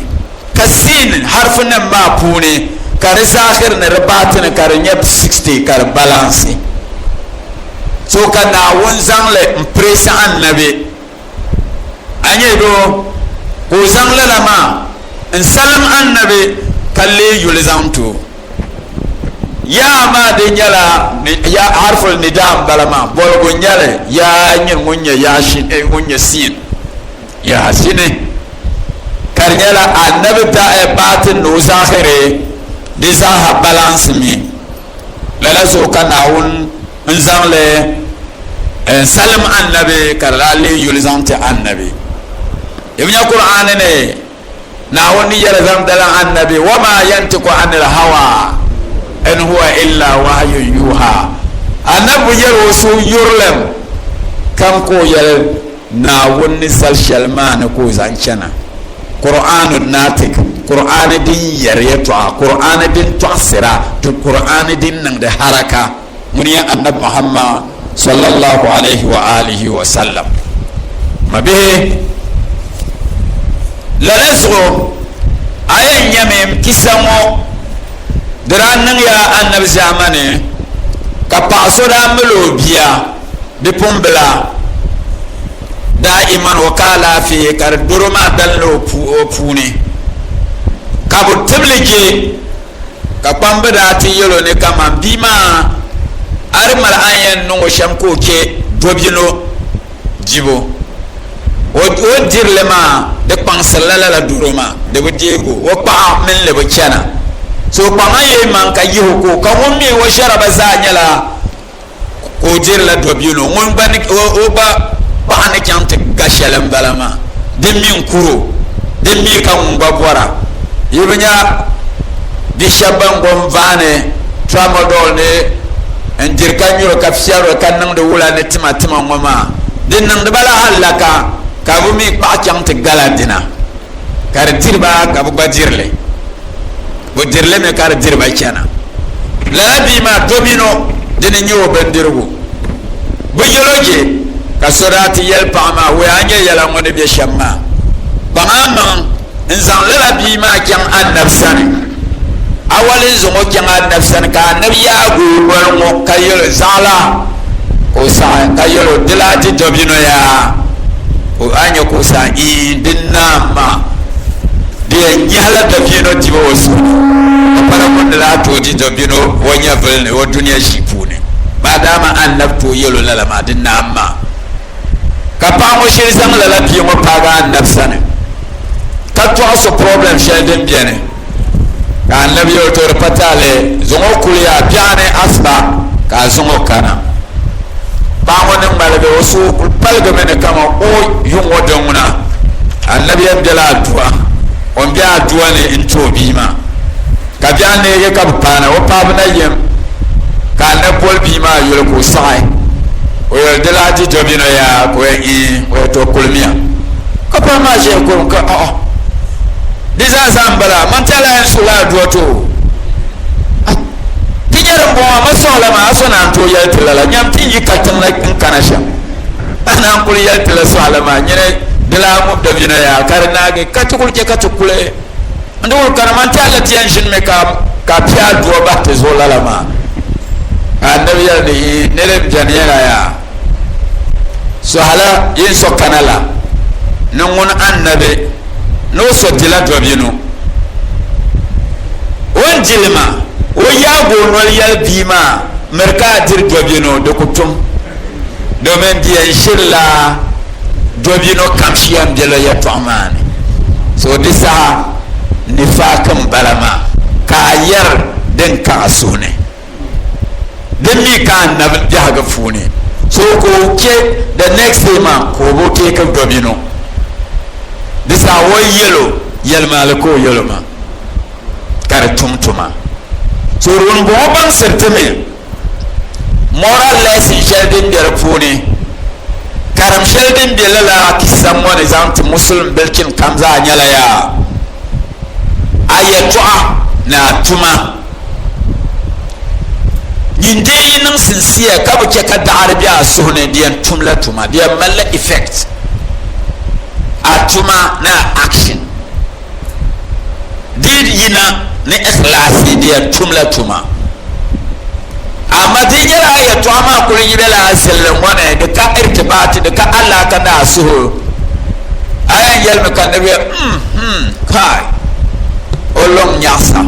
ka siin harfi nim maa puuni ka di zaakiri ni di baatini ka di nyɛ 60 ka di balance. So ka Naawuni zaŋli n piresi Anabi. A nyɛ doo ka o zaŋ lala maa n salim Annabi ka leei yuli zaŋ ti o. Yaa maa di nyɛla ya harful nidaa n bala maa, boligu n nyɛli yaa nyini ŋun nyɛ yaa shini, eh, ŋun nyɛ siin, yaa shini. Ka di nyɛla Annabi da eh, baatin ni o zahiri di zaaha balance mi. Lala zuɣu ka Naawuni n zaŋ li n salim Annabi ka di daa leei yuli zaŋ ti Annabi. Di bi nya Kur'aani ni Naawuni ni yɛli zaŋ dalim Annabi, Wama yantiku anil hawa in huwa illa wahyun yuha. Annabi bi yɛli o suhu yurilim kam ka o yɛli Naawuni ni zali shɛli maa ni ka o zaŋ chana. Qur'aanu naatik, Qur'aani din yɛri yɛtɔɣa, Qur'aani din tɔɣisira, ti Qur'aani din niŋdi haraka. Ŋuni ya Annabi Muhammad sallallahu alayhi wa alihi wa sallam. Mabihi, lala zuɣu a yɛn nyami kisa ŋɔ di daa niŋya Annabi zaamani ka paɣa so daa mali o bia bipuɣimbila daa'iman o ka alaafee ka di doro maa dalinla o puuni ka bɛ tibili je ka kpamba daa ti yɛl o ni kaman bia maa a di mali a ni yɛn niŋ o shɛm ka o chɛ dobino dibu o ni diri li maa di kpaŋsirila lala doro maa di bi deeg o o kpaɣa mini li bi chana so kpaŋa yee maŋ ka yihi o ka o ka ŋun mi o ʒɛriba zaa nyɛla ka o dirila dobino ŋun gba ni o gba paɣa ni chaŋ ti ga shɛli n bala maa din mi n kuro din mi ka ŋun gba bɔra yi bi nya bia shɛba ban gom vaani tramadol ni n diri ka nyuri ka fiɛri ka niŋdi wula ni tima tima ŋɔ maa di niŋdi ba la hallaka ka bi mi kpaɣa chaŋ ti gala dina ka di diriba ka bi gba dirili bi dirili mi ka di diriba chana lala bia maa domino dini n nyɛ o bindirigu bi yɛlo je ka so daa ti yɛli paɣa maa wɛ a nyɛ yɛla ŋɔ ni bɛ shɛm maa kpaŋ a maŋ n zaŋ lala bia maa chaŋ anabi sani awali n zaŋ o chaŋ anabi sani ka anabi yaagi o noli ŋɔ ka yɛlo zaɣila ka o saɣi ka yɛlo di lahi ti dobino yaa ka a nyɛ ka o saɣi ii di naam maa di yɛn nyɛhila dabino dibu o suhu ni ka pala ŋun ni lahi tooi di dabino o nyɛvuli ni o dunia ʒii puuni maadama anabi tooi yɛl o lala maa di naam maa ka paɣa ŋɔ shiri zaŋ lala bia ŋɔ paagi anabi sani ka tɔɣisi problem shɛli din beni ka anabi yɛl o to di pa taali zaŋ o kuli yaa biɛɣuni asiba ka a zaŋ o kana paɣa ŋɔ ni ŋmaligi o suhu kuli paligimi ni kaman o yuŋ ŋɔ din ŋuna anabi yɛn bela adua o ni be adua ni n-ti o bia maa ka biɛɣu neegi ka bi paana o paabu na yim ka anabi boli bia maa yuli ka o saɣi o yɛli di lahi di dobino yaa ka o yɛli iin o yɛli to kulimiya ka paɣa maa ʒiya kurim ka ɔɔ di zaa zaa n bala man ti a lahi yɛn suhila adua ti o. Ti yɛri n bɔŋɔ ma sɔhila maa a so naan tooi yɛli ti lala nyam ti yi katiŋ na n kana shɛm a naan kuli yɛli ti la sɔhila maa nyini di lahi ŋub dabino yaa ka di naagi ka ti kuli chɛ ka ti kuli n di kuli kana man ti alla ti yɛn ʒinimi ka ka pia dua bahi ti zuɣu lala maa ka annabi yɛli ni ii ni din bɛni yɛla yaa sɔhila yin so kana la ni ŋun annabi ni o so dila dabino o ni dili maa o yaagi o noli yɛli bia maa miri ka a diri dobino di ku tum domin di yɛn ʒirila dobino kamshi yɛn bela yɛtɔɣa maa ni so di saha nifaaki m-bala maa ka a yɛri din ka a suhu ni din mi ka anabi biɛhigu puuni so ka o chɛ the next day maa ka o bi teeki dobino di saha o yɛlo yɛlimaŋli ka o yɛlo maa ka di tum tuma so ŋun bɔŋɔ baŋsiri ti mi moral lesson shɛli din be di puuni karim shɛli din be lala kisa ŋɔ ni zaŋ ti musulin bilichin kam zaa nyɛla yaa a yɛtɔɣa ni a tuma nyin dee yi niŋ sincere ka bi chɛ ka daɣiri be a suhu ni di yɛn tumla tuma di yɛn malila effect a tuma ni a action Di yina ni ikhlaasi di yɛn tumla tuma. Amaa di nyɛla a yɛtɔɣa maa kuli yi bela a zilli ŋɔ ni, di ka irtibaati, di ka alaaka ni a suhu. A yɛn yɛlimi ka niriba yɛli, mm, hmm, kai, o lɔŋ nyaɣisa,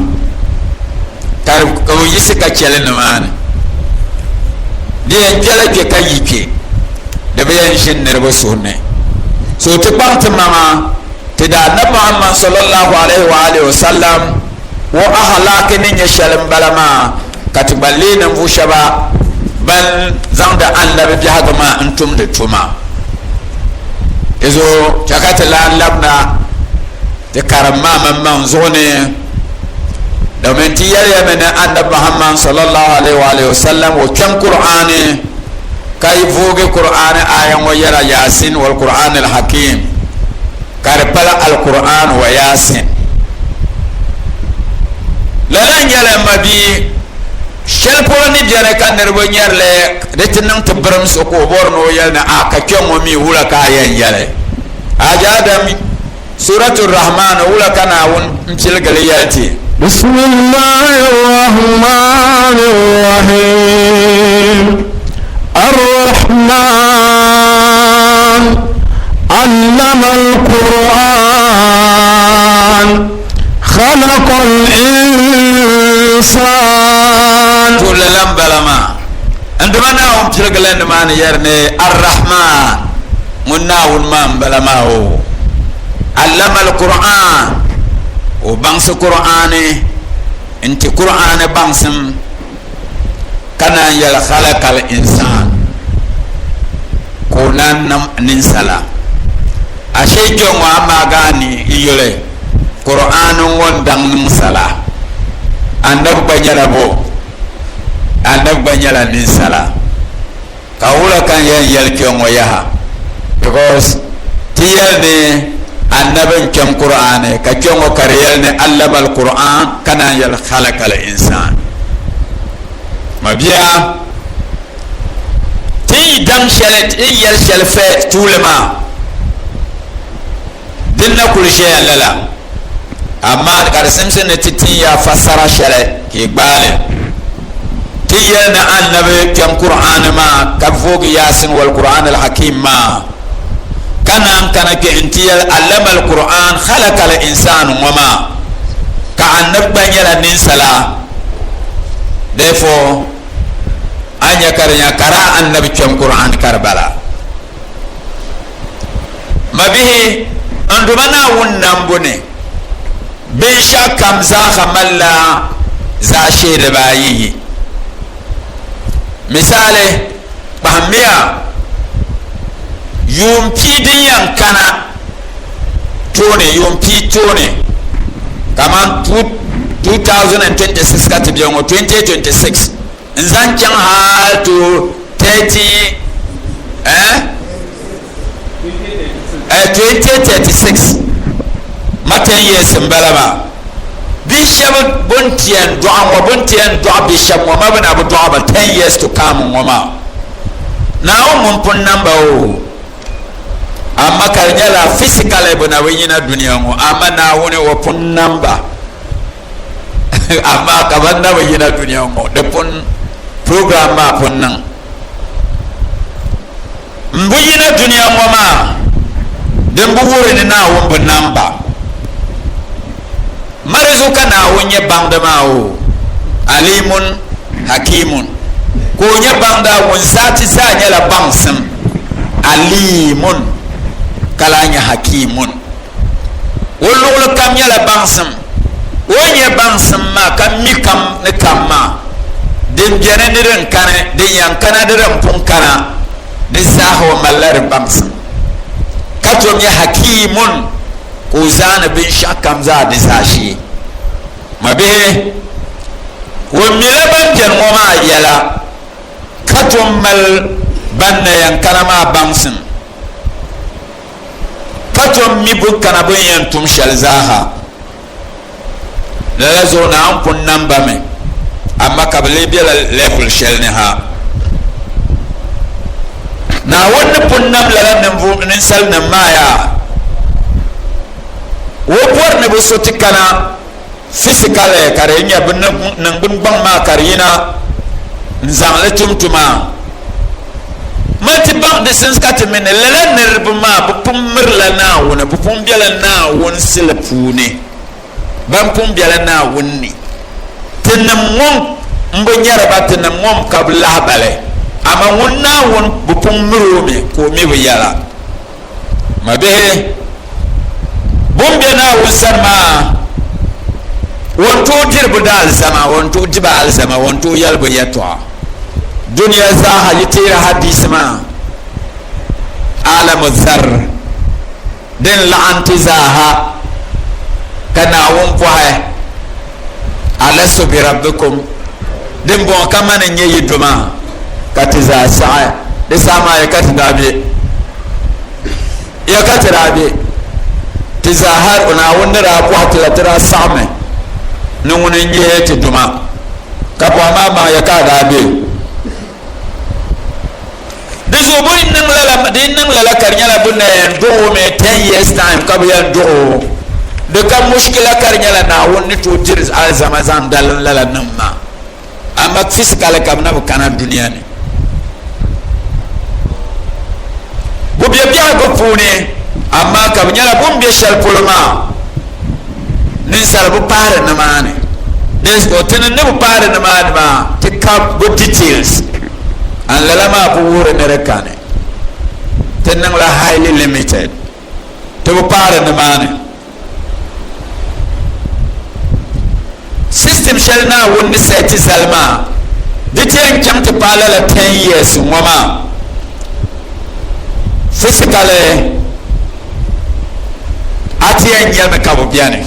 ka ka o yiɣisi ka chɛli nimaani. Di yɛn kpɛla kpe ka yi kpe, di bi yɛn ʒini niriba suhu ni. So ti kpaŋ ti maŋa Ti daa Nabi Muhammad sallallahu alaihi wa alihi wa sallam o ahlaaki ni nyɛ shɛli m-bala maa, ka ti gba leei ninvuɣ shɛba ban zaŋdi Annabi biɛhigu maa n-tumdi tuma. Di zuɣu chɛ ka ti lahi labina ti karim maa maŋmaŋ zuɣu ni, domin ti yɛliya mi ni Annabi Muhammad sallallahu alaihi wa alihi wa sallam o kpɛm Kur'aani ka yi voogi Kur'aani aaya ŋɔ yɛra Yaasin wal Kur'aani al-Hakim ka di pala Al-Kur'aan wa Yaasin. Lala n-nyɛli m mabia, shɛli polo ni beni ka niriba nyari li di ti niŋ ti birimsi ka o bɔri ni o yɛli ni a ka kpɛŋ ŋɔ mi wula ka a yɛn yɛli? Haji Adam, Suratu Rahman wula ka Naawuni m-piligi li yɛli ti? Bismillahi Rahmani Rahim Ar-Rahman Allama al-Qur'an Khalaqa al-insan. To lala m-bala maa. N Duuma Naawuni piligi li nimaani yɛri ni Ar-Rahman. Ŋun Naawuni maa m-bala maa o Allama al-Qur'an, o baŋsi Qur'aani n-ti Qur'aani baŋsim, ka naan yɛli khalaqa al-insan, ka o naan nam ninsala. Ashee kpe ŋɔ a maagi a ni yuli Qur'aani ŋɔ n-daŋ niŋsala, Annabi gba nyɛla bo? Annabi gba nyɛla ninsala. Ka wula ka n yɛn yɛli kpe ŋɔ yaha? Because ti yɛli ni Annabi n kpɛm Qur'aani ka kpe ŋɔ ka di yɛli ni allama al-Qur'an ka naan yɛli khalaqa al-insan. Mabia, ti yi daŋ shɛli, ti yi yɛli shɛli fɛ tuuli maa, din na kuli ʒɛya lala, amaa ka di simsi ni ti tin ya fasara shɛli ka yi gbaai li. Ti yɛli ni Annabi kpɛm Kur'aani maa ka voogi Yaasin wal Kur'aan al-Hakim maa, ka naan kana kpe n-ti yɛli Allama al-Kur'aan khalaka al-insaan ŋɔ maa, ka Annabi gba nyɛla ninsala. Therefore, a nya ka di nya ka daa Annabi kpɛm Kur'aani ka di bala. Mabihi, n Duuma Naawuni nambu ni, binshɛɣu kam zaaha malila zaashee dibaayiyi. Misali, kpahimmiya yuun pia din yɛn kana tooni, yuun pia tooni, kaman 2026 ka ti be ŋɔ, 2026. N zaŋ chaŋ hal to 30 eh? Eh, 2036 ma 10 years n bala maa. Bi shɛba bɛ ni ti yɛn dɔɣi ŋɔ, bɛ ni ti yɛn dɔɣi bi shɛba ŋɔ maa bɛ na bi dɔɣi ba 10 years to come ŋɔ maa. Naawuni ŋun pun nam ba o. Amma ka di nyɛla physically bɛ na bi yina dunia ŋɔ, amma Naawuni o pun nam ba. Amma ka ban na bi yina dunia ŋɔ, di pun program maa pun niŋ. M bi yina dunia ŋɔ maa, din bi wuhiri ni Naawuni bi nam ba. Mali zuɣu ka Naawuni nyɛ baŋdi maa o, Aliimun, Hakiimun. Ka o nyɛ baŋda ŋun zaati zaa nyɛla baŋsim, Aliimun, ka lahi nyɛ Hakiimun. O luɣili kam nyɛla baŋsim. O ni nyɛ baŋsim maa ka mi kam ni kam maa, din beni ni din kani, din yɛn kana di din pun kana, di zaaha o malila di baŋsim. Ka tom nyɛ Hakiimun ka o zaani binshɛɣu kam zaa di zaashee. Mabihi, o mila ban beni ŋɔ maa yɛla ka tom mali ban na yɛn kana maa baŋsim. Ka tom mi bɛ kana bɛ ni yɛn tum shɛli zaaha. Lala zuɣu Naawuni pun nam ba mi, amaa ka bɛ lee bela level shɛli ni ha. Naawuni ni pun nam lala ninsalinim maa yaa, o bɔri ni bɛ so ti kana physically ka di nyɛ bɛ niŋgbun gbaŋ maa ka di yina n-zaŋ li tum tuma. Mali ti baŋ di sinsi ka ti mi ni lala niriba maa bɛ pun mirila Naawuni, bɛ pun bela Naawuni sili puuni, ban pun bela Naawuni ni. Tinim ŋɔ m-bi nyari ba, tinim ŋɔ m-ka bɛ lahibali, amaa ŋun Naawuni bɛ pun miri o mi ka o mi bɛ yɛla. Mabihi, bɛ ni be Naawuni sani maa, o ni tooi diri bɛ daalizama, o ni tooi di ba alizama, o ni tooi yɛli bɛ yɛtɔɣa. Dunia zaaha yi teeri hadiisi maa, Aalamu Zarr, din laɣim ti zaaha ka Naawuni bɔhi, Alastu bi Rabbikum? Din bɔŋɔ ka mani n-nyɛ yi Duuma? Ka ti zaa saɣi. Di saha maa ya ka ti daa be? Ya ka ti daa be? Ti zaa hal Naawuni ni daa bɔhi ti la, ti daa saɣimi ni ŋuni n-nyɛ ti Duuma. Ka bɔhi maa maŋ ya ka a daa be? Di zuɣu bɛ niŋ lala, di niŋ lala ka di nyɛla bɛ na yɛn duɣi o mi 10 years time ka bɛ yɛn duɣi o. Di ka mushkila ka di nyɛla Naawuni ni tooi diri alizama zaŋ dalim lala nim maa. Amaa physically ka bɛ na bi kana dunia ni. Bɛ be biɛhigu puuni amaa ka bɛ nyɛla bɛ ni be shɛli polo maa ninsal bi paari nimaani. Dinzuɣu ti ni ni bi paari nimaani maa ti ka bɛ details. An lala maa bi wuhiri ni di kani. Ti niŋla highly limited. Ti bi paari nimaani. System shɛli Naawuni ni sɛti zali maa di ti yɛn chaŋ ti paai lala 10 years ŋɔ maa physically a ti yɛn nyɛmi ka bi bɛni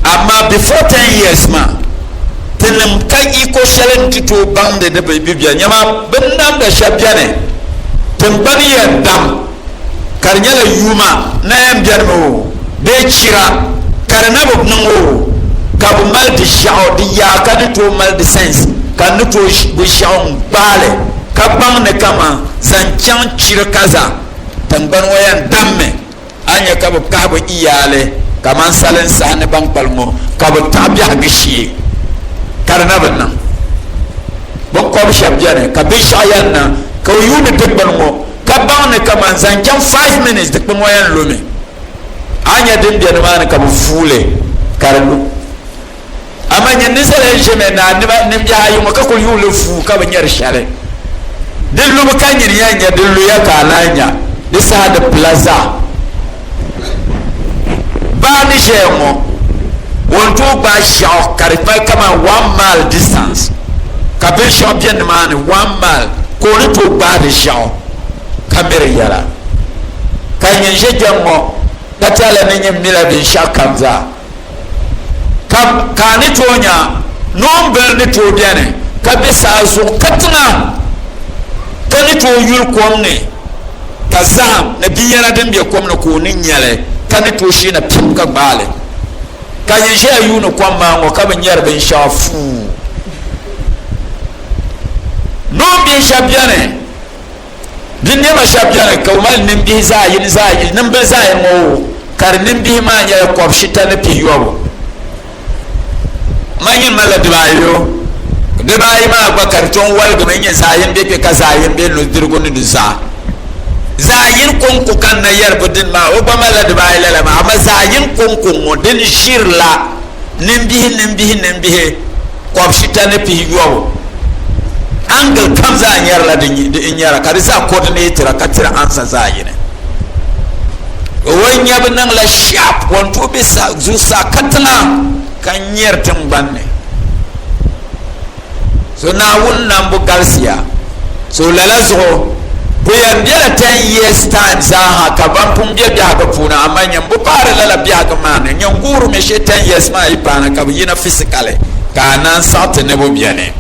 amaa before 10 years maa tinim ka iko shɛli n ti tooi baŋdi di bi bɛ nyɛma bin namda shɛb bɛni tiŋgbani yɛn dam ka di nyɛla yuuma na yɛn bɛnimi o bee chira ka di na bi niŋ o ka bi mali di ʒiɛɣu di yaa ka ni tooi mali di sense ka ni tooi bi ʒiɛɣu n gbaali ka baŋ ni kaman zaŋ chaŋ chiri kaza Tiŋgbani ŋɔ yɛn dammi, a ni nya ka bɛ kahi bɛ iyaali kaman salinsahi ni ban kpalim ŋɔ, ka bɛ taɣi biɛhigu shee ka di na bi niŋ. Binkɔb shɛba beni ka binshɛɣu yɛn niŋ ka o yuuni dikpuni ŋɔ ka baŋ ni kaman zaŋ chaŋ 5 minutes dikpuni ŋɔ yɛn lumi. A ni nya din be nimaani ka bɛ vuui li ka di lu. Amaa nyini ninsal yɛn ʒimi ni a nimbihi ayi ŋɔ ka kul yuui li fuu ka bi nyari shɛli. Di lubu ka nyini yɛn nya, di luya ka a naan nya, di saha di pila zaa. Baa ni ʒɛya ŋɔ, o ni tooi gbaai ʒiɛɣu ka di mali kaman one mile distance, ka binshɛɣu be nimaani one mile ka o ni tooi gbaai di ʒiɛɣu ka miri yɛla. Ka nyini ʒe kpɛŋ ŋɔ ka tɛhila ni nyin mila binshɛɣu kam zaa. Ka ka a ni tooi nya noombil ni tooi beni ka be saa zuɣu katiŋa, ka ni tooi yuli kom ni, ka zahim ni binyɛra din be kom ni ka o ni nya li, ka ni tooi sheena pim ka gbaai li. Ka nyin ʒiya yuuni kom maa ŋɔ ka bi nyari binshɛɣu fuu. Noombihi shɛba beni, binnɛma shɛba beni ka bɛ mali nimbihi zaɣ yini zaɣ yini, nimbili zaɣ yini ŋɔ o, ka di nimbihi maa nyɛla kɔbishita ni pihiyɔbu. Man nyin malila dibaayi yo, dibaayi maa gba ka di tom waligimi n-nyɛ zaɣ yini be kpe ka zaɣ yini be nudirigu ni nuzaa. Zaɣ yini kɔŋko ka n na yɛri bi dini maa, o gba malila dibaayi lala maa, amaa zaɣ yini kɔŋko ŋɔ din ʒirila nimbihi nimbihi nimbihi kɔbishita ni pihiyɔbu. Angle kam zaa nyɛrila din nyɛra ka di zaa coordinatira ka tiri ansa zaɣ yini. O nyabu niŋla sharp, o ni tooi be zuɣusaa katiŋa ka nyɛri tiŋgbani ni. So Naawuni nambu galisiya. So lala zuɣu bɛ yɛn bela 10 years time zaaha ka ban pun be biɛhigu puuni, amaa nyin bi paari lala biɛhigu maa ni, nyin guurimi shee 10 years maa yi paana ka bɛ yina physically ka a naan saɣi ti ni bɛ beni.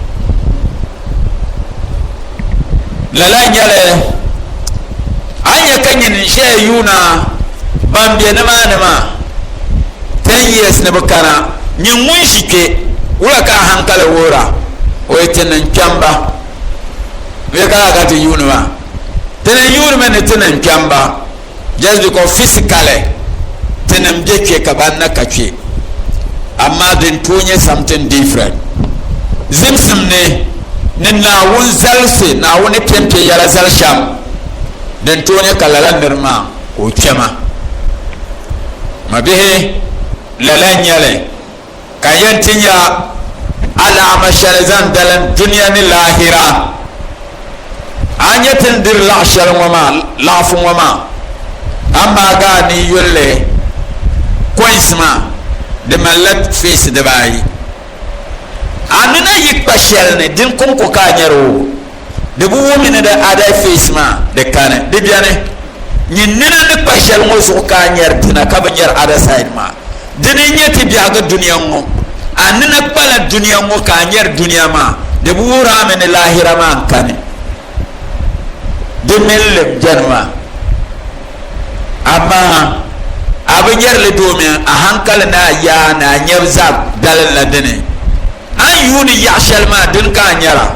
Lala n-nyɛli a ni nya ka nyin n-ʒeya yuuna ban be nimaani maa 10 years ni bi kana, nyin ŋun ʒi kpe, wula ka a hankali wuhira? O yi ti niŋ kpɛmba, bee ka laa ka ti yuuni maa? Ti ni yuunimi ni ti niŋ kpɛmba just because physically tinim be kpe ka ban na ka kpe, amaa din tooi nyɛ something different. Zimsim ni ni Naawuni zalisi, Naawuni ni piɛmpe yɛla zali shɛm, din tooi nyɛ ka lala nir maa ka o kpɛma. Mabihi, lala n-nyɛ li ka yɛn ti nya alaama shɛli zaŋ dalim dunia ni laahira. A nya ti ni diri laɣ shɛli ŋɔ maa, laɣifu ŋɔ maa, amaa gaa ni yuli li coins maa, di malila face dibaayi. A ni na yi kpa shɛli ni, din kɔŋko ka a nyari o. Di bi wumi ni di other face maa di kani, di beni. Nyin nina ni kpa shɛli ŋɔ zuɣu ka a nyari dina ka bi nyari other side maa. Dini n-nyɛ ti biɛhigu dunia ŋɔ. A nina kpala dunia ŋɔ ka a nyari dunia maa, di bi wuhiri a mi ni laahira maa n-kani. Di mini li beni maa. Amaa a bi nyari li domin a hankali ni a yaa ni a nyabu zaa dalinla dini. A ni yuuni yaɣ shɛli maa, dini ka a nyara.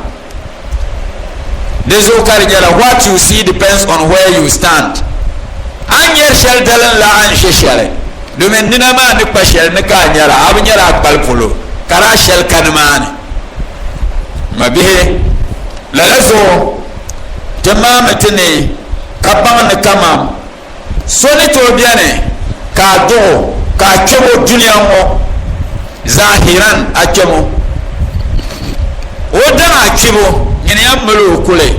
Di zuɣu ka di nyɛla what you see depends on where you stand. A ni nyari shɛli dalinla a ni ʒe shɛli, domin nina maa ni kpa shɛli ni ka a nyara, a bi nyari a kpali polo ka daa shɛli ka nimaani. Mabihi, lala zuɣu ti maami ti ni ka baŋ ni kaman so ni tooi beni ka a duɣ o ka a kpɛm o dunia ŋɔ zahiran a kpɛm o, o daŋ a kpibu nyini yɛn mali o kuli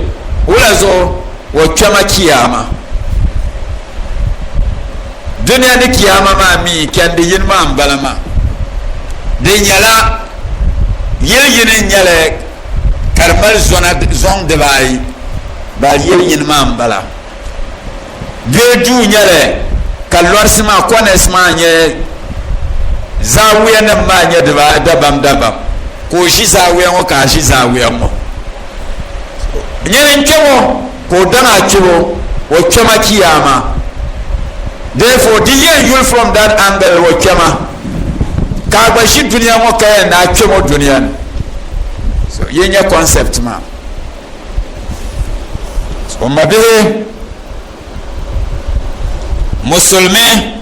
wula zuɣu o kpɛma chiyaama. Dunia ni chiyaama maa mi chandi yini maa m-bala maa. Di nyɛla yili yini n-nyɛli ka di mali zona zɔŋ dibaayi, ba yili yini maa m-bala. Bee duu nyɛli ka lɔrisi maa corners maa nyɛ zaawiya nim maa nyɛ dabam dabam ka o ʒi zaawiya ŋɔ ka a ʒi zaawiya ŋɔ nyini n kpɛ ŋɔ ka o daŋ a kpibu o kpɛma chiyaama therefore di yɛn yuli from that angle o kpɛma ka a gba ʒi duniya ŋɔ ka yɛn ni a kpɛmo duniya ni so yi nyɛ concept maa O mabihi musulmi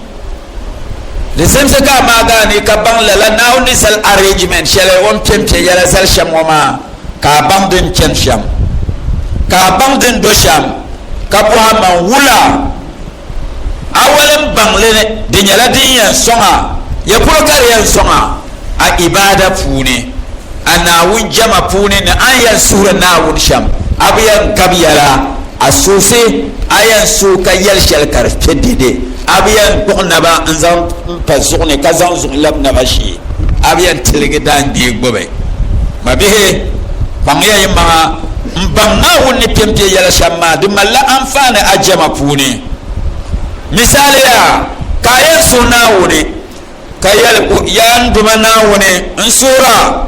di simsi ka a maagi a ni ka baŋ lala Naawuni ni zali arrangement shɛli o ni piɛmpiɛ yɛla zali shɛm ŋɔ maa ka a baŋ din chani shɛm ka a baŋ din do shɛm ka bɔhi a maŋ wula a wali n baŋ li di nyɛla din yɛn sɔŋ a ya polo ka di yɛn sɔŋ a a ibaada puuni a Naawuni jɛma puuni ni a ni yɛn suhiri Naawuni shɛm, a bi yɛn gabi yɛla, a suusi a yɛn suhi ka yɛli shɛli ka di kpe dede, a bi yɛn kpuɣi naba n-zaŋ pa zuɣu ni ka zaŋ zuɣu labi naba shee, a bi yɛn tiligi daangbee gbubi. Mabihi, kpaŋya yi maŋa m-baŋ Naawuni ni piɛmpiɛ yɛla shɛm maa, di malila anfaani a jɛma puuni. Misali yaa, ka a yɛn suhi Naawuni, Ka yɛli o, Yaa n Duuma Naawuni, n suhir a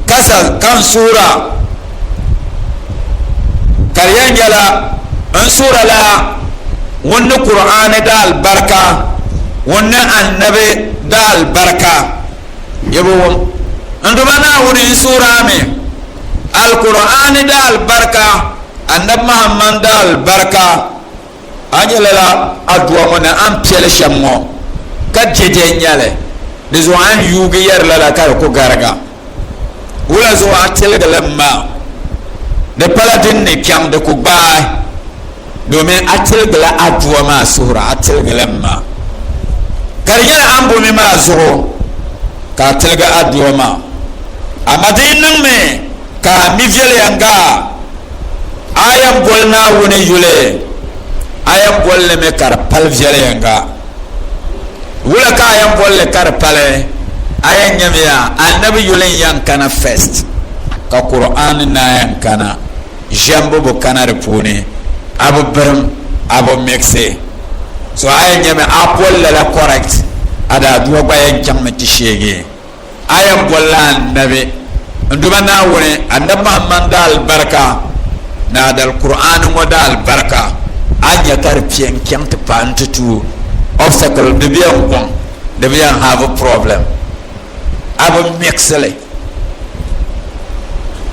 ka sa ka n suhir a, ka di yɛn nyɛla n suhir a la ŋun ni Kur'aani daalibarika. Ŋun ni annabi da albarka yi bi wum n Duuma Naawuni n suhiri a mi Alkur'aani da albarka, Annabi Muhammad da albarka. A nyɛ lala aduwa ŋɔ ni a ni piɛli shɛm ŋɔ ka dɛdɛ n-nyɛ li, di zuɣu a ni yuugi yɛri lala ka di ku gariga. Wula zuɣu a tiligi li m-maa? Di pala din ni kpɛm di ku gbaai, domin a tiligila aduwa maa suhuri, a tiligi li m-maa. Ka di nyɛla a ni bomi maa zuɣu ka a tiligi aduwa maa. Amaa di yi niŋmi ka a mi viɛlɛŋga, a yɛn boli Naawuni yuli, a yɛn boli li mi ka di pali viɛlɛŋga. Wula ka a yɛn boli li ka di pali? A yɛn nyamiya Anabi yuli n-yɛn kana first, ka Qur'an na yɛn kana. Ʒɛmbu bi kana di puuni, a bi birim, a bi mixi. So a yɛn nyami a boli lala correct, a daadua gba yɛn chaŋmi ti sheegi. A yɛn bolila Annabi, n Duuma Naawuni, Annabi Muhammad da alibarika, ni a dali Kur'aani ŋɔ da alibarika, a nya ka di piɛ n-chaŋ ti paai nti tuui obstacle, di bi yɛn gɔŋ, di bi yɛn have problem, a bi mixi li.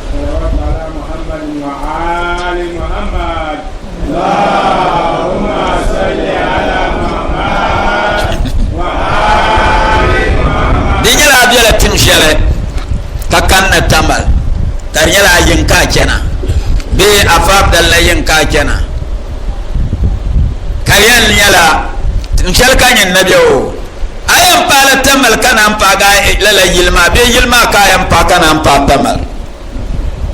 Salawat ala Muhammadin wa ali Muhammad. Allahumma salli ala Muhammad wa ali Muhammad. Di nyɛla a bela tiŋ shɛli ka kanna Tamal ka di nyɛla a yiŋ ka a chana bee a fa Abdalla yiŋ ka a chana ka di yɛn nyɛla tiŋ shɛli ka nyin na be o a yɛn paala Tamal ka naan paagi lala yili maa bee yili maa ka a yɛn paai ka naan paai Tamal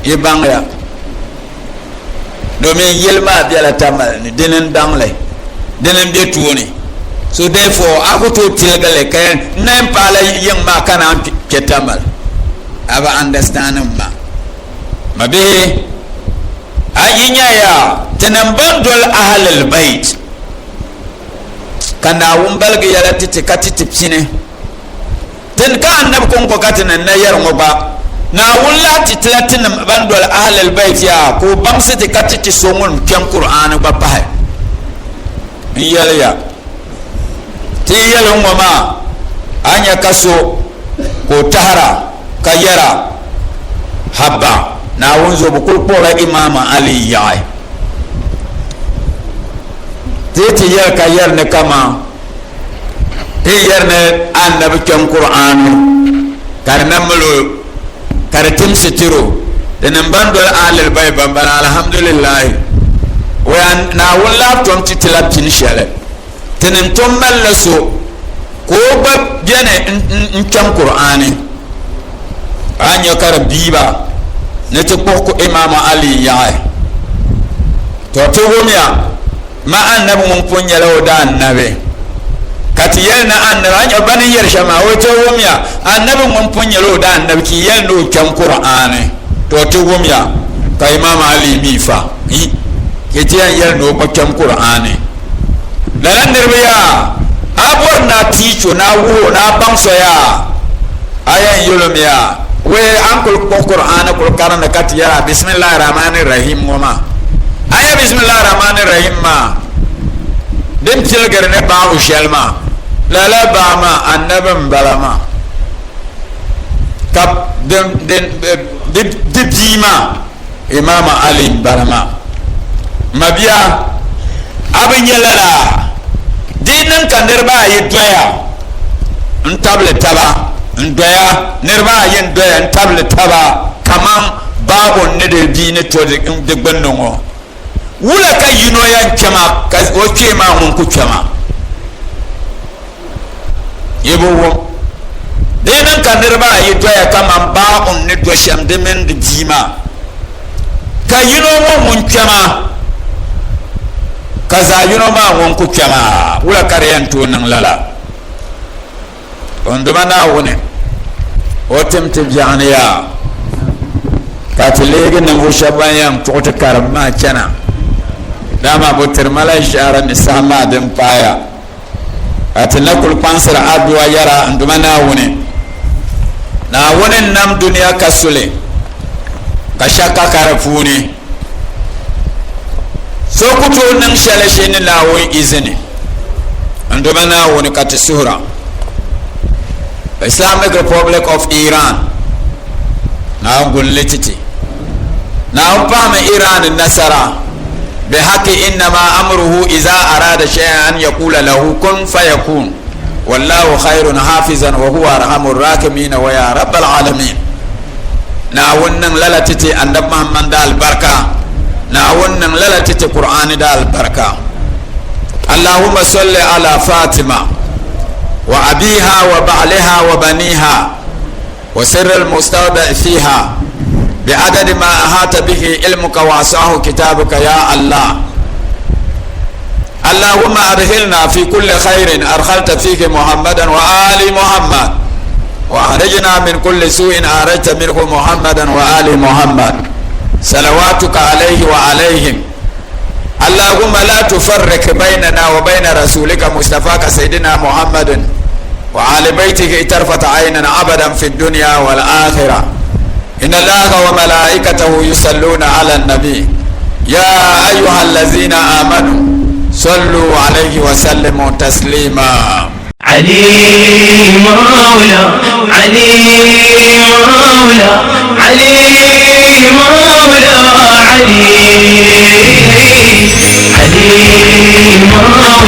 yi baŋya domin yili maa bela Tamale ni dini n daŋ li dini n be tooni so therefore a ku tooi tiligi li ka yɛn n na yɛn paala yiŋ maa ka naan kpe Tamale a bi understand ma ma bihi a yi nya ya tinim ban doli ahlul bait ka Naawuni baligi yɛla ti ti ka ti ti pini Tin ka Annabi kɔŋko ka ti ni na yɛri ŋɔ gba, Naawuni lahi ti tila tinim ban doli Ahlul Bayt yaa ka o baŋsi ti ka ti ti so ŋun kpɛm Kur'aani gba pahi. N yɛli ya, ti yi yɛli ŋ-ŋɔ maa, a nya ka so ka o tahira ka yɛra, Habba, Naawuni zuɣu bɛ kuli kpuɣila Imaama Ali yaɣi. Ti yi ti yɛli ka yɛri ni kaman Ti yɛri ni Annabi kpɛm Kur'aani ka di na mali o ka di timsi tiri o, tinim ban doli Ahlul Bayt ban bala alhamdulillahi o yaa Naawuni lahi tom ti tila pini shɛli tinim tom malila so ka o gba beni n kpɛm Kur'aani a nya ka di biiba ni ti kpuɣi ku Imaamu Ali yaɣi to ti wumya Ma Annabi ŋun pun nyɛla o daannabi, ka ti yɛli ni Annabi, a nya ba ni yɛri shɛm maa, o ti wumya, Annabi ŋun pun nyɛla o daannabi ka yi yɛli ni o kpɛm Kur'aani, to ti wumya ka Imam Ali mi fa, hi, ka ti yɛn yɛli ni o gba kpɛm Kur'aani. Lala niriba yaa, a bɔri ni a teach o, ni a wuhi o, ni a baŋ so yaa, a yɛn yɛl o mi yaa, wee a ni kuli kpuɣi Kur'aani kuli karindi ka ti yɛri a Bisimillahi Rahmani Rahim ŋɔ maa. A nya Bisimillahi Rahmani Rahim maa din piligiri ni baabu shɛli maa, lala baa maa Annabi m-bala maa, ka di bia maa Imaam Ali m-bala maa. Mabia, a bi nya lala? Di yi niŋ ka niriba ayi doya n-tabili taba, n-doya, niriba ayi n-doya n-tabili taba kaman Baabul ni di bia ni to di gbunni ŋɔ, wula ka yino yɛn kpɛma ka o kpee maa ŋun ku kpɛma? Yi bi wum? Di yi niŋ ka niriba ayi doya kaman Baabul ni do shɛm di mini di bia maa, ka yino ŋɔ ŋun kpɛma ka zaɣ yino maa ŋun ku kpɛma, wula ka di yɛn tooi niŋ lala? Kunduma Naawuni, o tim ti biɛɣuni yaa ka ti leegi ninvuɣ shɛba ban yɛn tuɣi ti karim maa chana, dama bɛ tiri ma la shɛhira ni saha maa din paaya ka ti na kul kpaŋsiri adua yɛra, N Duuma Naawuni, Naawuni n-nam dunia ka su li, ka shakka ka di puuni. So ku tooi niŋ shɛli shee ni Naawuni izini. N Duuma Naawuni ka ti suhira. Islamic Republic of Iran, Naawuni guli li ti ti. Naawuni pahimi Iran nasara bihaqi innama amruhu iza arada shay'an an yaqula lahu kun fayakun wallahu khairun hafizan wa huwa arhamur rakimina wa ya rabbal alamin. Naawuni niŋ lala ti ti Annabi Muhammad da albarka. Naawuni niŋ lala ti ti Qur'ani da albarka. Allahumma salli ala Fatima wa abiha wa ba'liha wa baniha wa sirri al-mustawda fiha بعدد ما أحاط به علمك وعصاه كتابك يا الله. اللهم أدخلنا في كل خير أدخلت فيه محمدا وآل محمد، وأخرجنا من كل سوء أخرجت منه محمدا وآل محمد، صلواتك عليه وعليهم. اللهم لا تفرق بيننا وبين رسولك مصطفاك سيدنا محمد وآل بيته طرفة عين أبدا في الدنيا والآخرة. إن الله وملائكته يصلون على النبي يا أيها الذين آمنوا صلوا عليه وسلموا تسليما. علي مولى علي مولى علي مولى علي علي مولى.